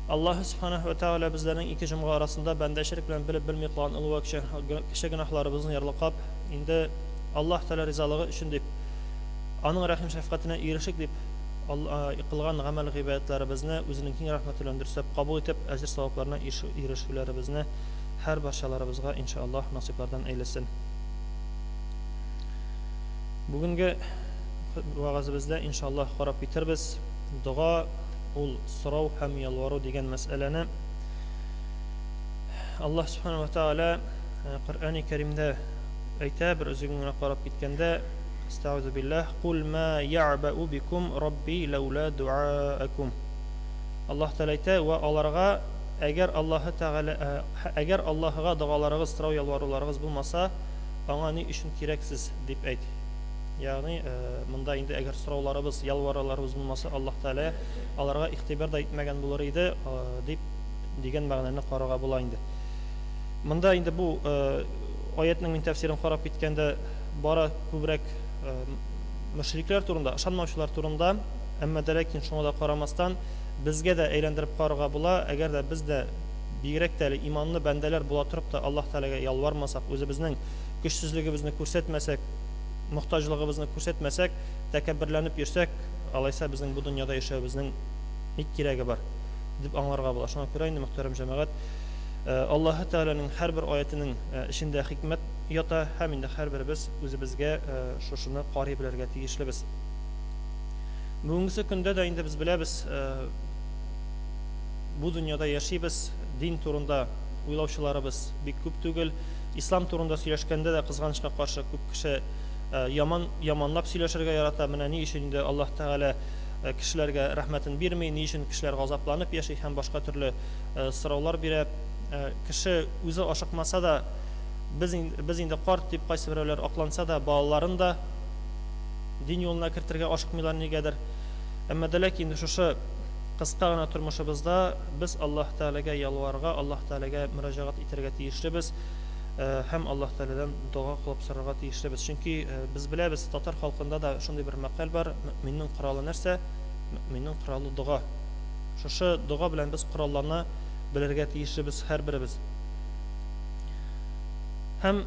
Аллаһу субханаһу ва тааля безләрнең ике җомга арасында бәндәчелек белән белеп белми кылган олы кеше гөнаһларыбызны ярлыкап, инде Аллаһ Тәгалә ризалыгы өчен дип, аның рәхим шәфкатенә ирешик дип кылган гамәл гыйбадәтләребезне үзенең киң рәхмәте белән дөресләп кабул итеп, әҗер савапларына ирешүләребезне һәр барчаларыбызга иншаллаһ насыйплардан әйләсен. Бүгенге вәгазебездә иншаллаһ карап китербез дога ул сорау һәм ялвару дигән мәсьәләне. Аллаһ субханаһу ва тааля Коръәни Кәримдә әйтә, бер өзеген генә карап киткәндә, Астагфиру биллаһ, кул ма я'бау бикум рабби лаула дуаакум. Аллаһ Тәгалә әйтә, ва аларга, әгәр Аллаһ Тәгалә, әгәр Аллаһыга догаларыгыз, сорау ялваруларыгыз булмаса, аңа ни өчен кирәксез дип әйт. Ягъни, монда инде әгәр сорауларыбыз, ялваруларыбыз булмаса, Аллаһ Тәгалә аларга игътибар да итмәгән булыр иде, дип дигән мәгънәне карарга була инде. Монда инде бу аятның мин тәфсирен карап киткәндә бара күбрәк мөшрикләр турында, ышанмаучылар турында, әмма дә ләкин шуңа да карамастан безгә дә әйләндереп карарга була. Әгәр дә без дә бигрәк тә әле иманлы бәндәләр була торып та Аллаһ Тәгаләгә ялвармасак, үзебезнең көчсезлегебезне күрсәтмәсәк, мохтаҗлыгыбызны күрсәтмәсәк, тәкәбберләнеп йөрсәк, алайса безнең бу дөньяда яшәвебезнең ник кирәге бар дип аңларга була. Шуңа күрә инде, мөхтәрәм җәмәгать, Аллаһ Тәгаләнең һәрбер аятының эчендә хикмәт ята, һәм инде һәрберебез үзебезгә шушыны карый белергә тиешлебез. Бүгенге көндә дә инде без беләбез, бу дөньяда яшибез, дин турында уйлаучыларыбыз бик күп түгел. Ислам турында сөйләшкәндә дә кызганычка каршы күп кеше яман яманлап сөйләшергә ярата. Менә ни өчен инде Аллаһ Тәгалә кешеләргә рәхмәтен бирми, ни өчен кешеләр газапланып яши һәм башка төрле сораулар бирә. Кеше үзе ашыкмаса да, без инде карт дип кайсы берәүләр акланса да, балаларын да дин юлына кертергә ашыкмыйлар нигәдер. Әмма дә ләкин инде шушы Кыска гына тормышыбызда без Аллаһ Тәгаләгә ялварырга, Аллаһ Тәгаләгә мөрәҗәгать итәргә тиешлебез һәм Аллаһ Тәгаләдән дога кылып сорарга тиешлебез. Чөнки без беләбез, татар халкында да шундый бер мәкаль бар, мөэминнең коралы нәрсә? Мөэминнең коралы дога. Шушы дога белән без кораллана белергә тиешлебез һәрберебез. Һәм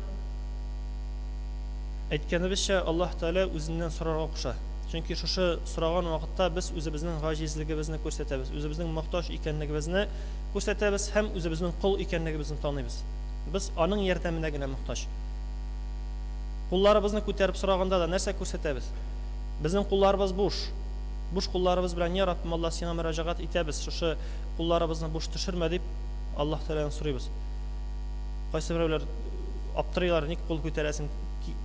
әйткәнебезчә, Аллаһ Тәгалә үзеннән сорарга куша. Чөнки шушы сораган вакытта без үзебезнең гаҗизлегебезне күрсәтәбез, үзебезнең мохтаҗ икәнлегебезне күрсәтәбез һәм үзебезнең кол икәнлегебезне таныйбыз. Без аның ярдәменә генә мохтаҗ. Кулларыбызны күтәреп сораганда да нәрсә күрсәтәбез? Безнең кулларыбыз буш. Буш кулларыбыз белән, Я Раббым Аллаһ, сиңа мөрәҗәгать итәбез, шушы кулларыбызны буш төшермә дип Аллаһ Тәгаләдән сорыйбыз. Кайсыберәүләр аптырыйлар, ник кул күтәрәсең,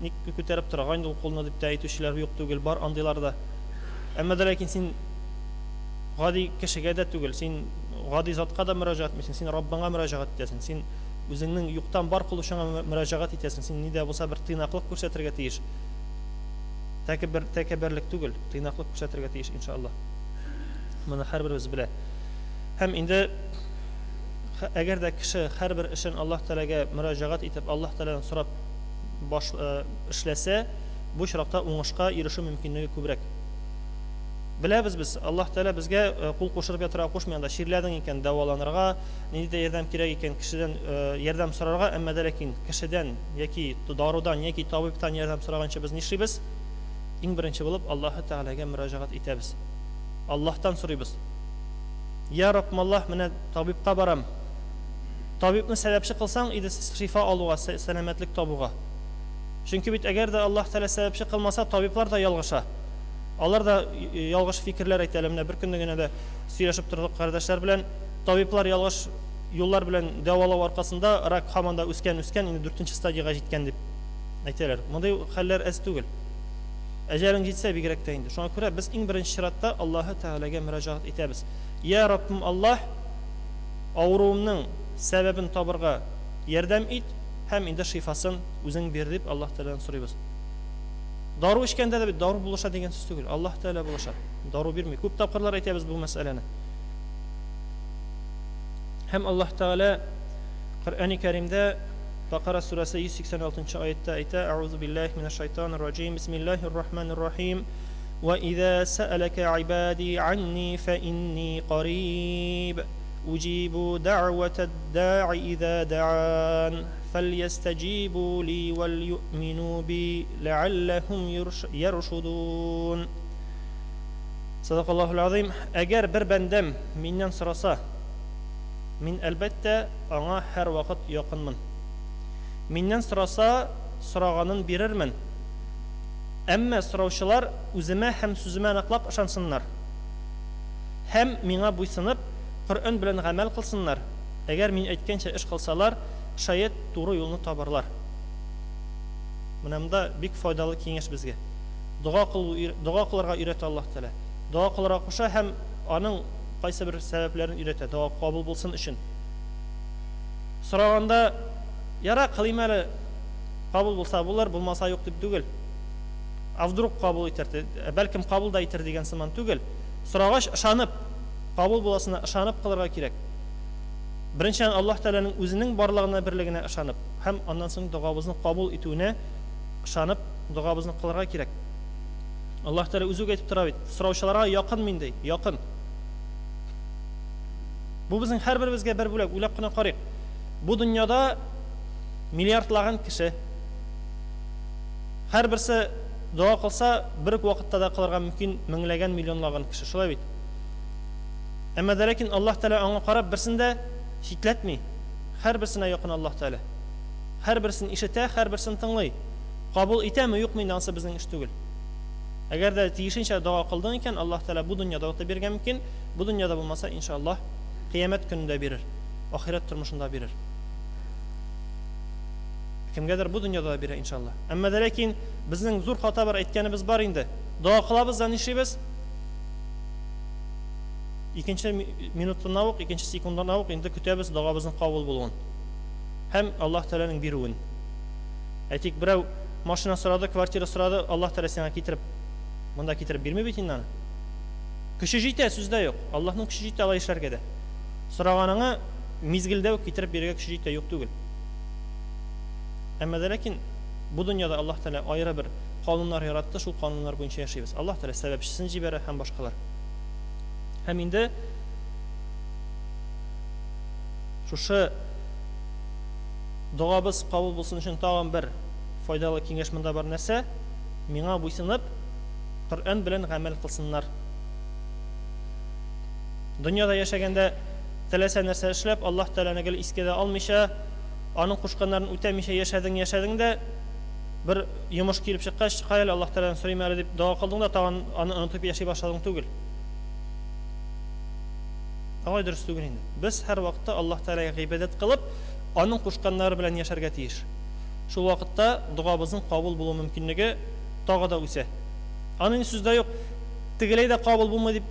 ник күтәреп торырга инде ул кулны дип тә әйтүчеләр юк түгел, бар андыйлар да. Әмма дә ләкин син гади кешегә дә түгел, син гади затка да мөрәҗәгать итмисең, син Раббыңа мөрәҗәгать итәсең, син үзеңнең юктан бар кылучыңа мөрәҗәгать итәсең, син ни дә булса бер тыйнаклык күрсәтергә тиеш. Тәкәббер, тәкәбберлек түгел, тыйнаклык күрсәтергә тиеш, иншалла. Моны һәрберебез белә. Һәм инде әгәр дә кеше һәрбер эшен Аллаһ Тәгаләгә мөрәҗәгать итеп, Аллаһ Тәгаләдән сорап баш эшләсә, бу очракта уңышка ирешү мөмкинлеге күбрәк. Беләбез без, Аллаһ Тәгалә безгә кул кушырып ятырга кушмый, анда чирләдең икән, дәваланырга, нинди дә ярдәм кирәк икән, кешедән ярдәм сорарга, әмма дә ләкин кешедән яки дарудан яки табибтан ярдәм сораганчы без нишлибез? Иң беренче булып Аллаһы Тәгаләгә мөрәҗәгать итәбез. Аллаһтан сорыйбыз. Я Раббым Аллаһ, менә табибка барам. Табибны сәбәпче кылсаң иде шифа алуга, сәламәтлек табуга. Чөнки бит әгәр дә Аллаһ Тәгалә сәбәпче кылмаса, табиблар да ялгыша. Алар да ялгыш фикерләр әйтә. Менә бер көнне генә дә сөйләшеп тордык кардәшләр белән. Табиблар ялгыш юллар белән дәвалау аркасында рак һаман да үскән, үскән, инде дүртенче стадиягә җиткән дип әйтәләр. Мондый хәлләр әз түгел. Әҗәлең җитсә, бигрәк тә инде. Шуңа күрә без иң беренче чиратта Аллаһы Тәгаләгә мөрәҗәгать итәбез. Йә Раббым Аллаһ, авыруымның сәбәбен табырга ярдәм ит һәм инде шифасын үзең бир дип Аллаһ Тәгаләдән сорыйбыз. Дару эчкәндә дә бит дару булыша дигән сүз түгел. Аллаһ Тәгалә булыша. Дару бирми. Күп тапкырлар әйтәбез бу мәсьәләне. Һәм Аллаһ Тәгалә Коръәни Кәримдә Бакара сүрәсе 186 нчы аятьтә әйтә, Әгъузу биллаһи минәш шайтанир раҗим, бисмиллаһир рахманир рахим. Ва иза сәәләкә гыйбади анни фә инни кариб. Уҗибу дәгъвәтәд даи иза даан. Фәльястәҗибу ли вәл юъмину би ләалләһум яршудун. Садакаллаһул азим. Әгәр бер бәндәм миннән сораса, мин әлбәттә аңа һәрвакыт якынмын. Миннән сораса, сораганын бирермен. Әмма сораучылар үземә һәм сүземә ныклап ышансыннар. Һәм миңа буйсынып, Коръән белән гамәл кылсыннар, әгәр мин әйткәнчә эш кылсалар, шаять, туры юлны табарлар. Менә монда бик файдалы киңәш безгә. Дога кылу, дога кылырга өйрәтә Аллаһ Тәгалә. Дога кылырга куша һәм аның кайсы бер сәбәпләрен өйрәтә, дога кабул булсын өчен. Сораганда, яра, кылыйм әле, кабул булса булыр, булмаса юк дип түгел. А вдруг кабул итәр, бәлкем кабул да итер дигән сыман түгел. Сорагач, ышанып, кабул буласына ышанып кылырга кирәк. Беренчедән, Аллаһ Тәгаләнең үзенең барлыгына, берлегенә ышанып һәм аннан соң догабызны кабул итүенә ышанып, догабызны кылырга кирәк. Аллаһ Тәгалә үзе үк әйтеп тора бит, сораучыларга якын мин ди, якын. Бу безнең һәрберебезгә бер бүләк, уйлап кына карыйк. Бу дөньяда миллиардлаган кеше. Һәрберсе дога кылса, бер үк вакытта да кылырга мөмкин меңләгән, миллионлаган кеше. Шулай бит? Әмма дә ләкин Аллаһ Тәгалә аңа карап берсен дә читләтми. Һәрберсенә якын Аллаһ Тәгалә. Һәрберсен ишетә, һәрберсен тыңлый. Кабул итәме, юкмы инде анысы безнең эш түгел. Әгәр дә тиешенчә дога кылдың икән, Аллаһ Тәгалә бу дөньяда да бирергә мөмкин, бу дөньяда булмаса, иншаллаһ, кыямәт көнендә бирер, ахирәт тормышында бирер. Кемгәдер бу дөньяда да бирә, иншаллаһ. Әмма дә ләкин безнең зур хата бар, әйткәнебез бар инде. Дога кылабыз да нишлибез? Икенче минутына ук, икенче секундына ук инде көтәбез догабызның кабул булуын. Һәм Аллаһ Тәгаләнең бирүен. Әйтик, берәү машина сорады, квартира сорады, Аллаһ Тәгалә сиңа китереп, монда китереп бирми бит инде аны. Көче җитә, сүз дә юк. Аллаһның көче җитә алай эшләргә дә. Сораганыңа мизгелдә үк китереп бирергә көче җитә, юк түгел. Әмма дә ләкин бу дөньяда Аллаһ Тәгалә аеры бер кануннар яратты, шул кануннар буенча яшибез. Аллаһ Тәгалә сәбәпчесен җибәрә һәм башкалар. Һәм инде шушы догабыз кабул булсын өчен тагын бер файдалы киңәш монда бар нәрсә? Миңа буйсынып, Коръән белән гамәл кылсыннар. Дөньяда яшәгәндә теләсә нәрсә эшләп, Аллаһ Тәгаләне гел искә дә алмыйча, аның кушканнарын үтәмичә яшәдең, яшәдең дә, бер йомыш килеп чыккач, кая әле Аллаһ Тәгаләдән сорыйм әле дип дога кылдың да, тагын аны онытып яши башладың түгел. Алай дөрес түгел инде. Без һәрвакытта Аллаһ Тәгаләгә гыйбадәт кылып, аның кушканнары белән яшәргә тиеш. Шул вакытта догабызның кабул булу мөмкинлеге тагы да үсә. Аның инде сүз дә юк, тегеләй дә кабул булмый дип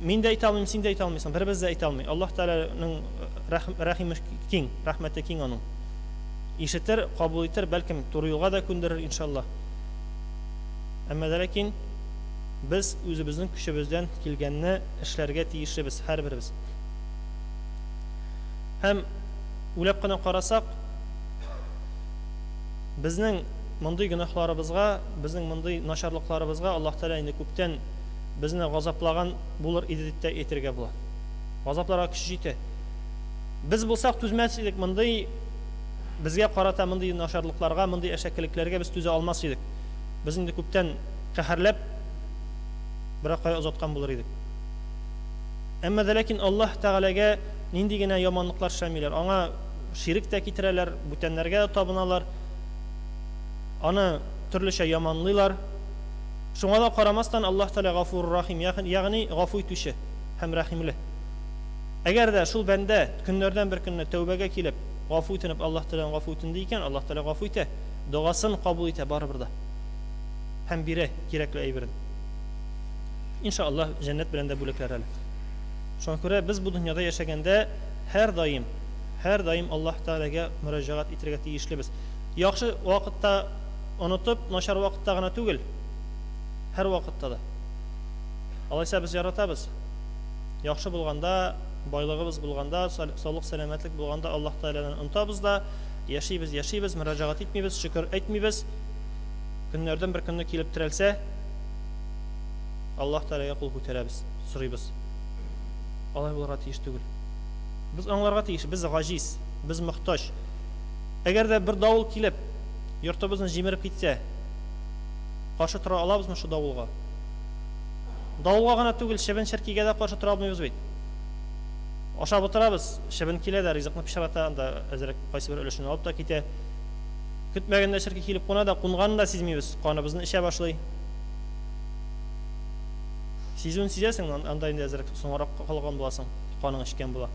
мин дә әйтә алмыйм, син дә әйтә алмыйсың, беребез дә әйтә алмый. Аллаһ Тәгаләнең рәхиме киң, рәхмәте киң аның. Ишетер, кабул итер, бәлкем туры юлга да күндерер, иншаллаһ. Әмма дә ләкин без үзебезнең көчебездән килгәнне эшләргә тиешлебез, һәрберебез. Һәм уйлап кына карасак, безнең мондый гөнаһларыбызга, безнең мондый начарлыкларыбызга Аллаһ Тәгалә инде күптән безне газаплаган булыр иде дип тә әйтергә була. Газапларга көче җитә. Без булсак түзмәс идек мондый безгә карата мондый начарлыкларга, мондый әшәкелекләргә без түзә алмас идек. Без инде күптән каһәрләп берәр кая озаткан булыр идек. Әмма дә ләкин Аллаһ Тәгаләгә нинди генә яманлыклар эшләмиләр. Аңа ширек тә китерәләр, бүтәннәргә дә табыналар. Аны төрлечә яманлыйлар. Шуңа да карамастан Аллаһ Тәгалә Гафур Рахим, ягъни гафу итүче һәм рәхимле. Әгәр дә шул бәндә көннәрдән бер көнне тәүбәгә килеп, гафу үтенеп Аллаһ Тәгаләдән гафу үтенде икән, Аллаһ Тәгалә гафу итә, догасын кабул итә барыбер дә. Һәм бирә кирәкле әйберен. Иншаллаһ, җәннәт белән дә бүләкләр әле. Шуңа күрә без бу дөньяда яшәгәндә һәрдаим, һәрдаим Аллаһ Тәгаләгә мөрәҗәгать итәргә тиешлебез. Яхшы вакытта онытып, начар вакытта гына түгел, һәр вакытта да. Алайса без яратабыз. Яхшы булганда, байлыгыбыз булганда, саулык, сәламәтлек булганда Аллаһ Тәгаләдән онытабыз да, яшибез, яшибез, мөрәҗәгать итмибез, шөкер әйтмибез. Көннәрдән бер көнне килеп терәлсә, Аллаһ Тәгаләгә кул күтәрәбез, сорыйбыз. Алай булырга тиеш түгел. Без аңларга тиеш, без гаҗиз, без мохтаҗ. Әгәр дә бер давыл килеп, йортыбызны җимереп китсә, каршы тора алабызмы шул давылга? Давылга гына түгел, чебен-черкигә дә каршы тора алмыйбыз бит. Ашап утырабыз, чебен килә дә ризыкны пычрата, анда әзрәк кайсы бер өлешен алып та китә. Көтмәгәндә черки килеп куна да, кунганын да сизмибез, каныбызны эчә башлый. Сизүен сизәсең, анда инде әзрәк соңрак калган буласың, каның эчкән була.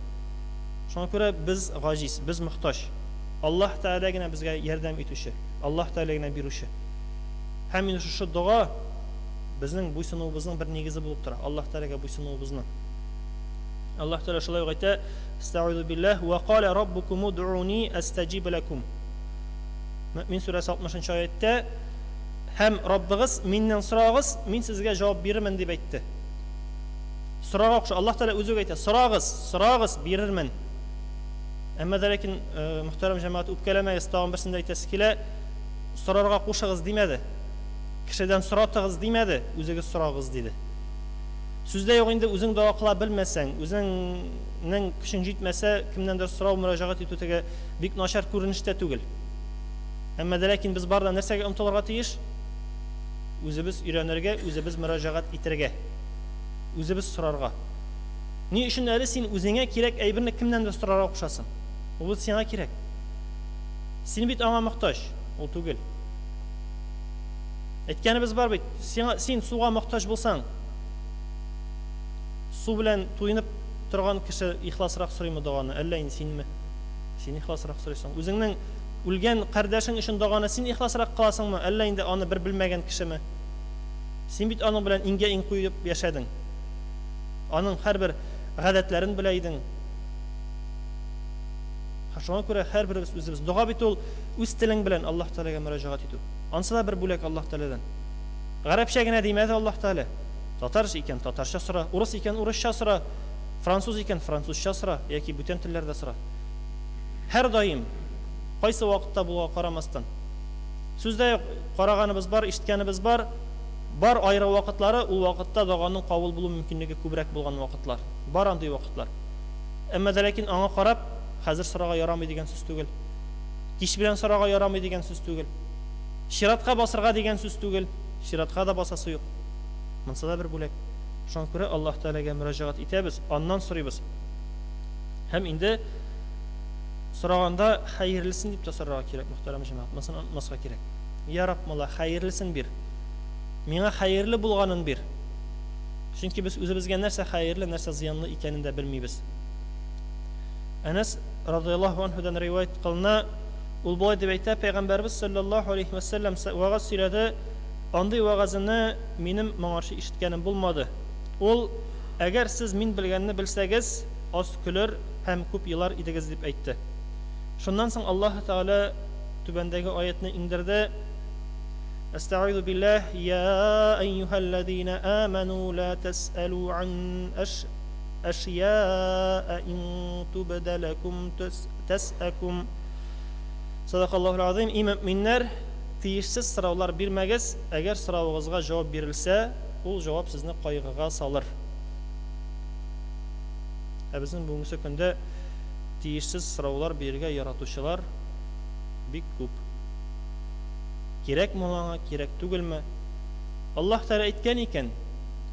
Шуңа күрә без гаҗиз, без мохтаҗ. Аллаһ Тәгалә генә безгә ярдәм итүче, Аллаһ Тәгалә генә бирүче. Һәм инде шушы дога безнең буйсынуыбызның бер нигезе булып тора, Аллаһ Тәгаләгә буйсынуыбызның. Аллаһ Тәгалә шулай ук әйтә, Әстәгыйзу билләһ, ва каля раббукум удуни астаҗиб ләкум. Мөэмин сүрәсе 60 нчы аятьтә, Һәм Раббыгыз миннән сорагыз, мин сезгә җавап бирермен дип әйтте. Сорарга куша. Аллаһ Тәгалә үзе үк әйтә, сорагыз, сорагыз, бирермен. Әмма дә ләкин, мөхтәрәм җәмәгать, үпкәләмәгез, тагын берсен дә әйтәсе килә, сорарга кушыгыз димәде. Кешедән соратыгыз димәде, үзегез сорагыз диде. Сүз дә юк инде, үзең дога кыла белмәсәң, үзеңнең көчең җитмәсә, кемнәндер сорау, мөрәҗәгать итү теге бик начар күренеш тә түгел. Әмма дә ләкин без бар да нәрсәгә омтылырга тиеш? Үзебез өйрәнергә, үзебез мөрәҗәгать итәргә. Үзебез сорарга. Ни өчен әле син үзеңә кирәк әйберне кемнәндер сорарга кушасың? Ул бит сиңа кирәк. Син бит аңа мохтаҗ, ул түгел. Әйткәнебез бар бит, сиңа, син суга мохтаҗ булсаң, су белән туенып торган кеше ихласрак сорыймы доганы, әллә инде синме? Син ихласрак сорыйсың. Үзеңнең үлгән кардәшең өчен доганы син ихласрак кыласыңмы, әллә инде аны бер белмәгән кешеме? Син бит аның белән иңгә-иң куеп яшәдең. Аның һәрбер гадәтләрен белә идең. Шуңа күрә һәрберебез үзебез. Дога бит ул үз телең белән Аллаһ Тәгаләгә мөрәҗәгать итү. Ансы да бер бүләк Аллаһ Тәгаләдән. Гарәпчә генә димәде Аллаһ Тәгалә. Татар икән, татарча сора, урыс икән, урысча сора, француз икән, французча сора, яки бүтән телләрдә сора. Һәр даим, кайсы вакытта булуга карамастан. Сүз дә юк, караганыбыз бар, ишеткәнебез бар, бар аеры вакытлары, ул вакытта доганың кабул булу мөмкинлеге күбрәк булган вакытлар. Бар андый вакытлар. Әмма дә ләкин аңа карап, хәзер сорарга ярамый дигән сүз түгел. Кич белән сорарга ярамый дигән сүз түгел. Чиратка басырга дигән сүз түгел. Чиратка да басасы юк. Монысы да бер бүләк. Шуңа күрә Аллаһ Тәгаләгә мөрәҗәгать итәбез, аннан сорыйбыз. Һәм инде сораганда хәерлесен дип тә сорарга кирәк, мөхтәрәм җәмәгать. Монысын онытмаска кирәк. Я Рабб, Алла, хәерлесен бир. Миңа хәерле булганын бир. Чөнки без үзебезгә нәрсә хәерле, нәрсә зыянлы икәнен дә белмибез. Әнәс радыяллаһу анһудан риваять кылына, ул болай дип әйтә, Пәйгамбәрбез саллаллаһу алейхи ва сәлләм вәгазь сөйләде, андый вәгазене минем моңарчы ишеткәнем булмады. Ул, әгәр сез мин белгәнне белсәгез, аз көлер һәм күп елар идегез дип әйтте. Шуннан соң Аллаһ Тәгалә түбәндәге аятны иңдерде. Әстәгыйзу биллаһ, я әйюһәлләзина аману ла тәсәлу ан әшьяа ин тубда ләкум тәсәкум. Садакаллаһул азим. И мөэминнәр, тиешсез сораулар бирмәгез, әгәр соравыгызга җавап бирелсә, ул җавап сезне кайгыга салыр. Ә безнең бүгенге көндә тиешсез сораулар бирергә яратучылар бик күп. Кирәкме ул аңа, кирәк түгелме? Аллаһ Тәгалә әйткән икән,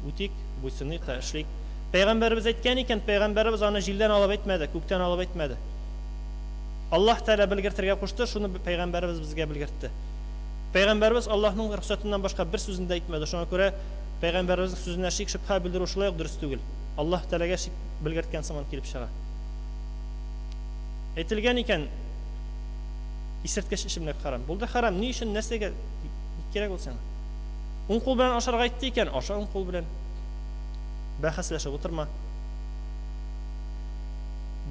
үтик, буйсыныйк та эшлик. Пәйгамбәребез әйткән икән, пәйгамбәребез аны җилдән алып әйтмәде, күктән алып әйтмәде. Аллаһ Тәгалә белгертергә кушты, шуны пәйгамбәребез безгә белгертте. Пәйгамбәребез Аллаһның рөхсәтеннән башка бер сүзен дә әйтмәде. Шуңа күрә пәйгамбәребезнең сүзенә шик шөбһә белдерү шулай ук дөрес түгел. Аллаһ Тәгаләгә шик белгерткән сыман килеп чыга. Әйтелгән икән, исерткеч эчемлек харам. Булды харам. Ни өчен, нәрсәгә кирәк ул сиңа? Уң кул белән ашарга әйтте икән, аша уң кул белән. Бәхәсләшеп утырма.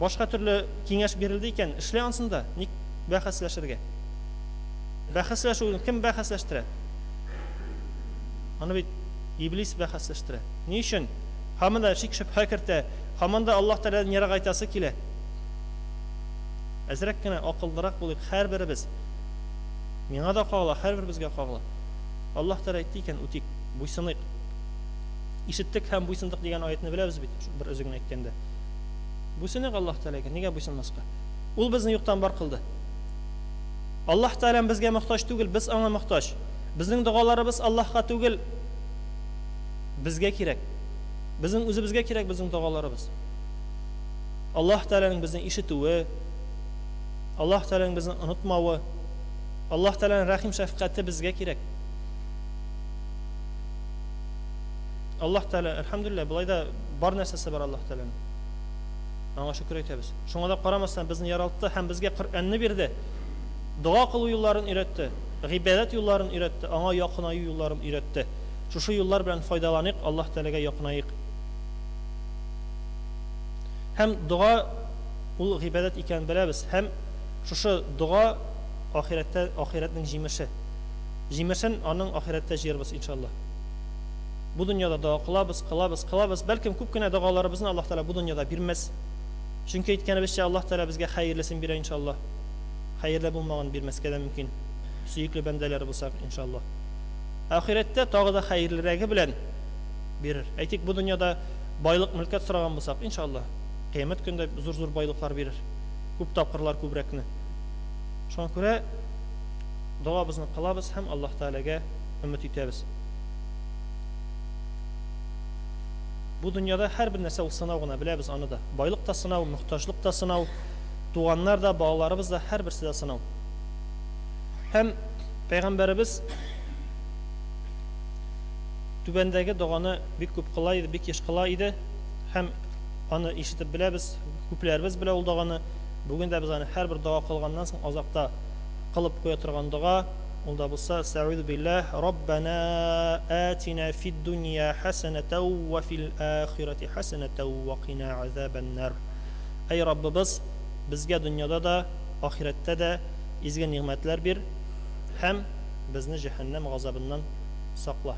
Башка төрле киңәш бирелде икән, эшлә ансын да. Ник бәхәсләшергә? Бәхәсләшү кем бәхәсләштерә? Аны бит иблис бәхәсләштерә. Ни өчен? Һаман да шик шөбһә кертә, һаман да Аллаһ Тәгаләдән ерагайтасы килә. Әзрәк кенә акыллырак булыйк һәрберебез. Миңа да кагыла, һәрберебезгә кагыла. Аллаһ Тәгалә әйтте икән, үтик, буйсыныйк. Ишеттек һәм буйсындык дигән аятны беләбез бит, бер өзеген әйткәндә. Буйсыныйк Аллаһ Тәгаләгә, нигә буйсынмаска? Ул безне юктан бар кылды. Аллаһ Тәгалә безгә мохтаҗ түгел, без аңа мохтаҗ. Безнең догаларыбыз Аллаһка түгел, безгә кирәк. Безнең үзебезгә кирәк безнең догаларыбыз. Аллаһ Тәгаләнең безне ишетүе, Аллаһ Тәгаләнең безне онытмавы, Аллаһ Тәгаләнең рәхим шәфкате безгә кирәк. Аллаһ Тәгалә, әлхәмдүлилләһ, болай да бар нәрсәсе бар Аллаһ Тәгаләнең. Аңа шөкер әйтәбез. Шуңа да карамастан безне яралтты һәм безгә Коръәнне бирде. Дога кылу юлларын өйрәтте, гыйбадәт юлларын өйрәтте, аңа якынаю юлларын өйрәтте. Шушы юллар белән файдаланыйк, Аллаһ Тәгаләгә якынаек. Һәм дога ул гыйбадәт икәнен беләбез. Һәм шушы дога ахирәттә ахирәтнең җимеше. Җимешен аның ахирәттә җыярбыз иншаллаһ. Бу дөньяда дога кылабыз, кылабыз, кылабыз. Бәлкем күп кенә догаларыбызны Аллаһ Тәгалә бу дөньяда бирмәс. Чөнки әйткәнебезчә, Аллаһ Тәгалә безгә хәерлесен бирә иншаллаһ. Хәерле булмаган бирмәскә дә мөмкин. Сөекле бәндәләре булсак, иншаллаһ. Ахирәттә тагы да хәерлерәге белән бирер. Әйтик, бу дөньяда байлык, мөлкәт сораган булсак, иншаллаһ, кыямәт көндә зур-зур байлыклар бирер. Күп тапкырлар күбрәкне. Шуңа күрә догабызны кылабыз һәм Аллаһ Тәгаләгә өмет итәбез. Бу дөньяда һәрбер нәрсә ул сынау гына, беләбез аны да. Байлык та сынау, мохтаҗлык та сынау, туганнар да, балаларыбыз да, һәрберсе дә сынау. Һәм пәйгамбәребез түбәндәге доганы бик күп кыла иде, бик еш кыла иде. Һәм аны ишетеп беләбез, күпләребез белә ул доганы. Бүген дә без аны һәрбер дога кылганнан соң азакта кылып куя торган дога. Ул да булса, Әстәгыйзу билләһ, Раббана атина фид дунья хәсәнәтәү вә фил ахирәти хәсәнәтәү вә кина азабәннар. Әй Раббыбыз, безгә дөньяда да, ахирәттә дә изге нигъмәтләр бир һәм безне җәһәннәм газабыннан сакла.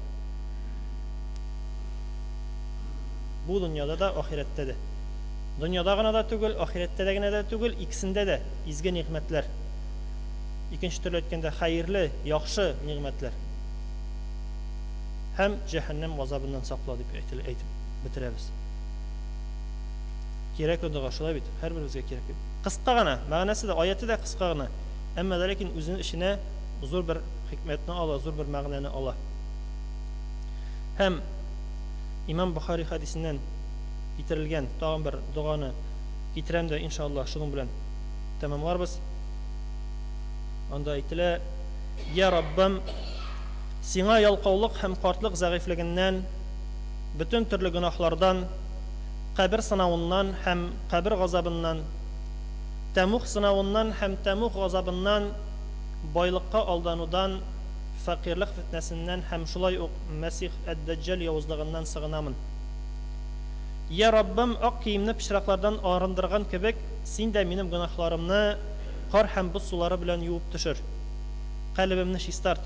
Бу дөньяда да, ахирәттә дә. Дөньяда гына да түгел, ахирәттә дә генә дә түгел, икесендә дә изге нигъмәтләр. Икенче төрле әйткәндә, хәерле, яхшы нигъмәтләр. Һәм җәһәннәм газабыннан сакла дип әйтеп бетерәбез. Кирәкле дога, шулай бит? Һәрберебезгә кирәкле. Кыска гына, мәгънәсе дә, аяте дә кыска гына. Әмма дә ләкин үзенең эченә зур бер хикмәтне ала, зур бер мәгънәне ала. Һәм Имам Бохари хәдисеннән китерелгән тагын бер доганы китерәм дә, иншаллаһ, шуның белән тәмамларбыз. Анда әйтелә: "Я Раббым, сиңа ялкаулык һәм картлык зәгыйфьлегеннән, бөтен төрле гөнаһлардан, кабер сынавыннан һәм кабер газабыннан, тәмуг сынавыннан һәм тәмуг газабыннан, байлыкка алданудан, фәкыйрьлек фетнәсеннән һәм шулай ук Мәсих әд-Дәҗҗал явызлыгыннан сыгынамын. Йә Раббым, ак киемне пычраклардан арындырган кебек, Син дә минем гөнаһларымны кар һәм боз сулары белән юып төшер. Калебемне чистарт.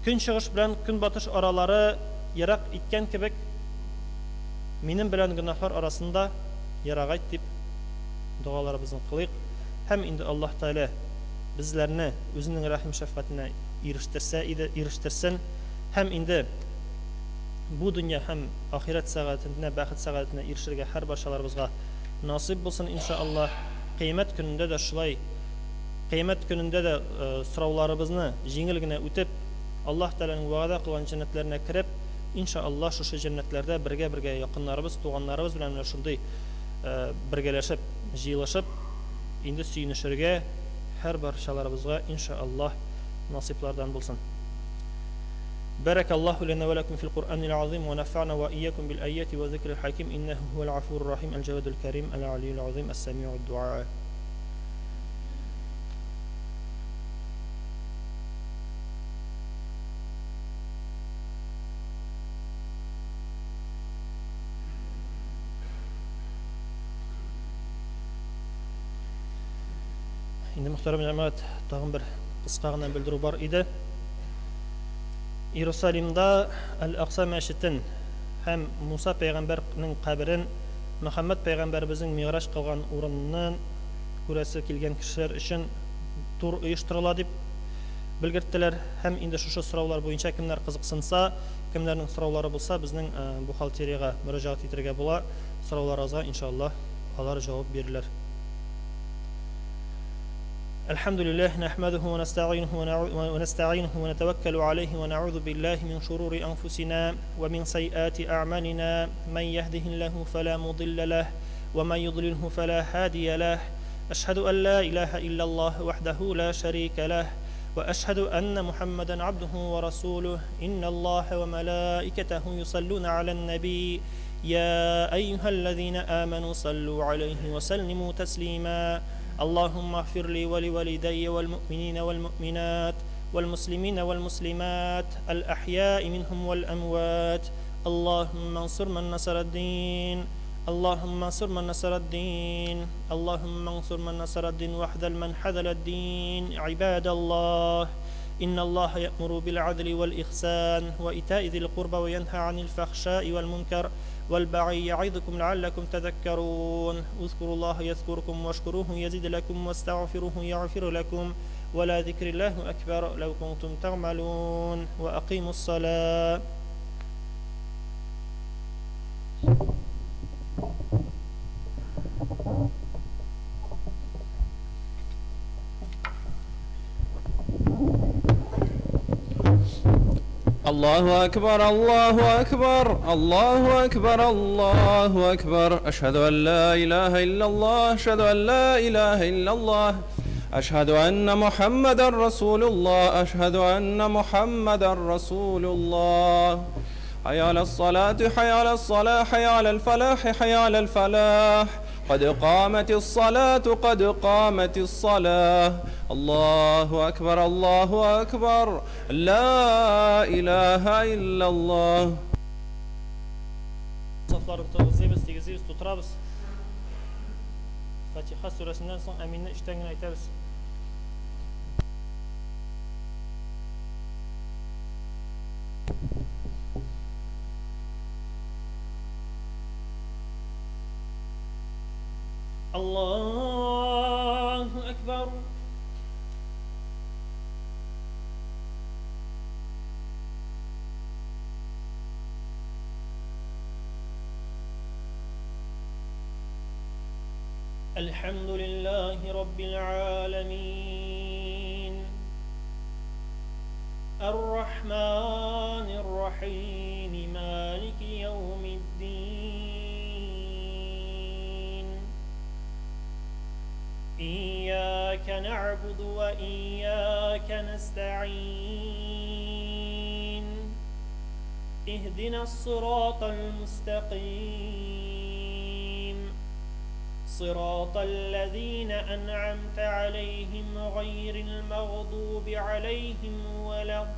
Көнчыгыш белән көнбатыш аралары ерак иткән кебек, минем белән гөнаһлар арасын да ерагайт, дип догаларыбызны кылыйк. Һәм инде Аллаһ Тәгалә безләрне Үзенең рәхим-шәфкатенә ирештерсә иде, ирештерсен. Һәм инде бу дөнья һәм ахирәт сәгатенә, бәхет сәгатенә ирешергә һәрбарчаларыбызга насыйп булсын, иншаАллаһ. Кыямәт көнендә дә шулай, кыямәт көнендә дә сорауларыбызны җиңел генә үтеп, Аллаһ Тәгаләнең вәгъдә кылган җәннәтләренә кереп, иншаАллаһ, шушы җәннәтләрдә бергә-бергә якыннарыбыз, туганнарыбыз белән менә шундый бергәләшеп, җыелышып, инде сөенешергә һәрбарчаларыбызга, иншаАллаһ, насыйплардан булсын. بارك الله لنا ولكم في القرآن العظيم ونفعنا وإياكم بالآيات وذكر الحكيم إنه هو العفو الرحيم الجواد الكريم العلي العظيم السميع الدعاء. Инде, мөхтәрәм җәмәгать, тагын бер кыска гына белдерү бар иде. Иерусалимда Әл-Акса мәчетен һәм Муса пәйгамбәрнең каберен, Мөхәммәд пәйгамбәребезнең мигъраҗ кылган урынын күрәсе килгән кешеләр өчен тур оештырыла дип белгерттеләр. Һәм инде шушы сораулар буенча кемнәр кызыксынса, кемнәрнең сораулары булса, безнең бухгалтериягә мөрәҗәгать итәргә була. Сорауларыгызга, иншаллаһ, алар җавап бирерләр. الحمد لله نحمده ونستعينه ونستعينه ونتوكل عليه ونعوذ بالله من شرور أنفسنا ومن سيئات أعمالنا من يهده الله فلا مضل له ومن يضلله فلا هادي له أشهد أن لا إله إلا الله وحده لا شريك له وأشهد أن محمدا عبده ورسوله إن الله وملائكته يصلون على النبي يا أيها الذين آمنوا صلوا عليه وسلموا تسليما اللهم اغفر لي ولوالدي والمؤمنين والمؤمنات والمسلمين والمسلمات الأحياء منهم والأموات اللهم انصر من نصر الدين اللهم انصر من نصر الدين اللهم انصر من نصر الدين واحذل من حذل الدين عباد الله إن الله يأمر بالعدل والإحسان وإيتاء ذي القربى وينهى عن الفحشاء والمنكر والبغي يعظكم لعلكم تذكرون اذكروا الله يذكركم واشكروه يزد لكم واستغفروه يغفر لكم ولا ذكر الله أكبر لو كنتم تعملون وأقيموا الصلاة. الله أكبر الله أكبر الله أكبر الله أكبر أشهد أن لا إله إلا الله أشهد أن لا إله إلا الله أشهد أن محمدا رسول الله أشهد أن محمدا رسول الله حي على الصلاة حي على الصلاة حي على الفلاح حي على الفلاح قد قامت الصلاة قد قامت الصلاة الله أكبر الله أكبر لا إله إلا الله. Сафларын тыгызлыйбыз, тигезлибез, тутырабыз. Фатиха сүрәсеннән соң әминне эчтән генә әйтәбез. الله أكبر. الحمد لله رب العالمين الرحمن الرحيم مالك يوم الدين إياك نعبد وإياك نستعين اهدنا الصراط المستقيم صراط الذين أنعمت عليهم غير المغضوب عليهم ولا الضالين.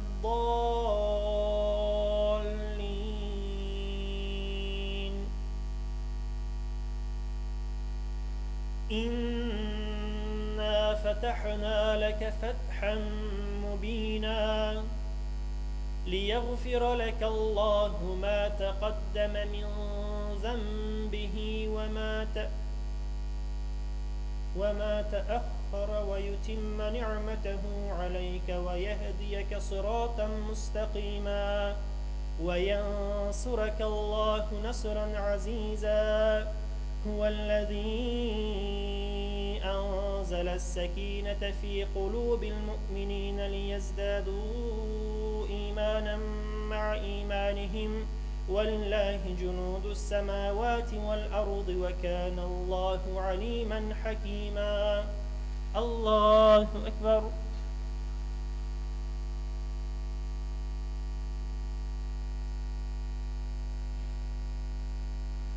إنا فتحنا لك فتحا مبينا ليغفر لك الله ما تقدم من ذنبه وما تأخر ويتم نعمته عليك ويهديك صراطا مستقيما وينصرك الله نصرا عزيزا. هو الذي أنزل السكينة في قلوب المؤمنين ليزدادوا إيمانا مع إيمانهم ولله جنود السماوات والأرض وكان الله عليما حكيما. الله أكبر.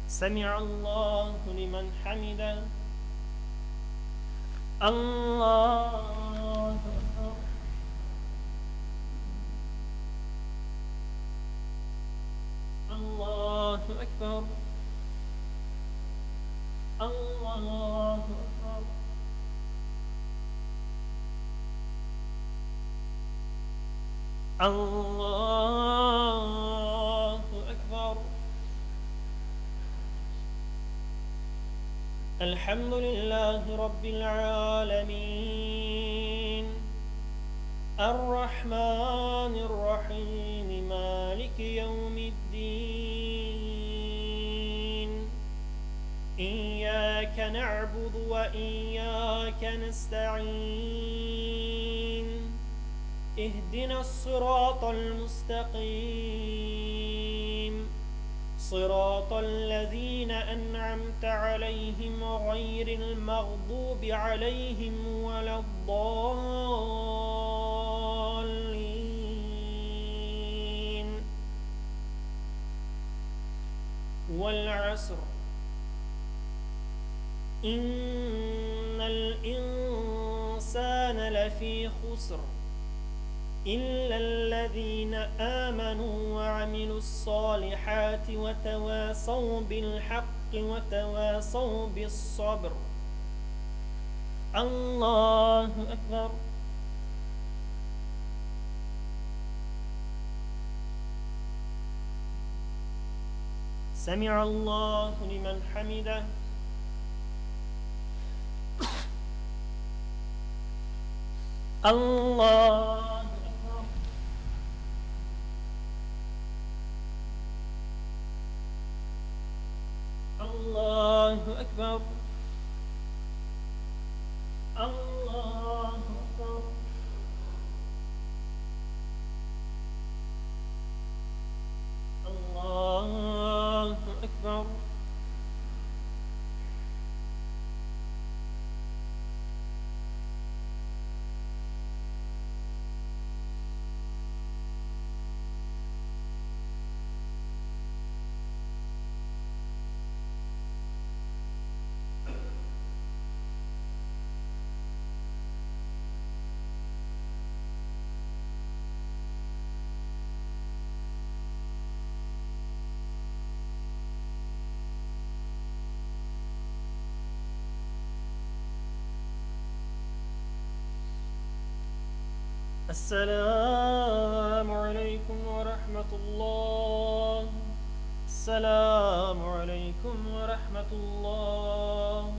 سمع الله لمن حمده. الله أكبر. الله أكبر. الله أكبر. الله أكبر. الحمد لله رب العالمين الرحمن الرحيم مالك يوم الدين إياك نعبد وإياك نستعين اهدنا الصراط المستقيم صراط الذين أنعمت عليهم غير المغضوب عليهم ولا الضالين. والعصر إن الإنسان لفي خسر إلا الذين آمنوا وعملوا الصالحات وتواصوا بالحق وتواصوا بالصبر. الله أكبر. سمع الله لمن حمده. الله أكبر. الله أكبر. الله أكبر. الله أكبر. السلام عليكم ورحمة الله. السلام عليكم ورحمة الله.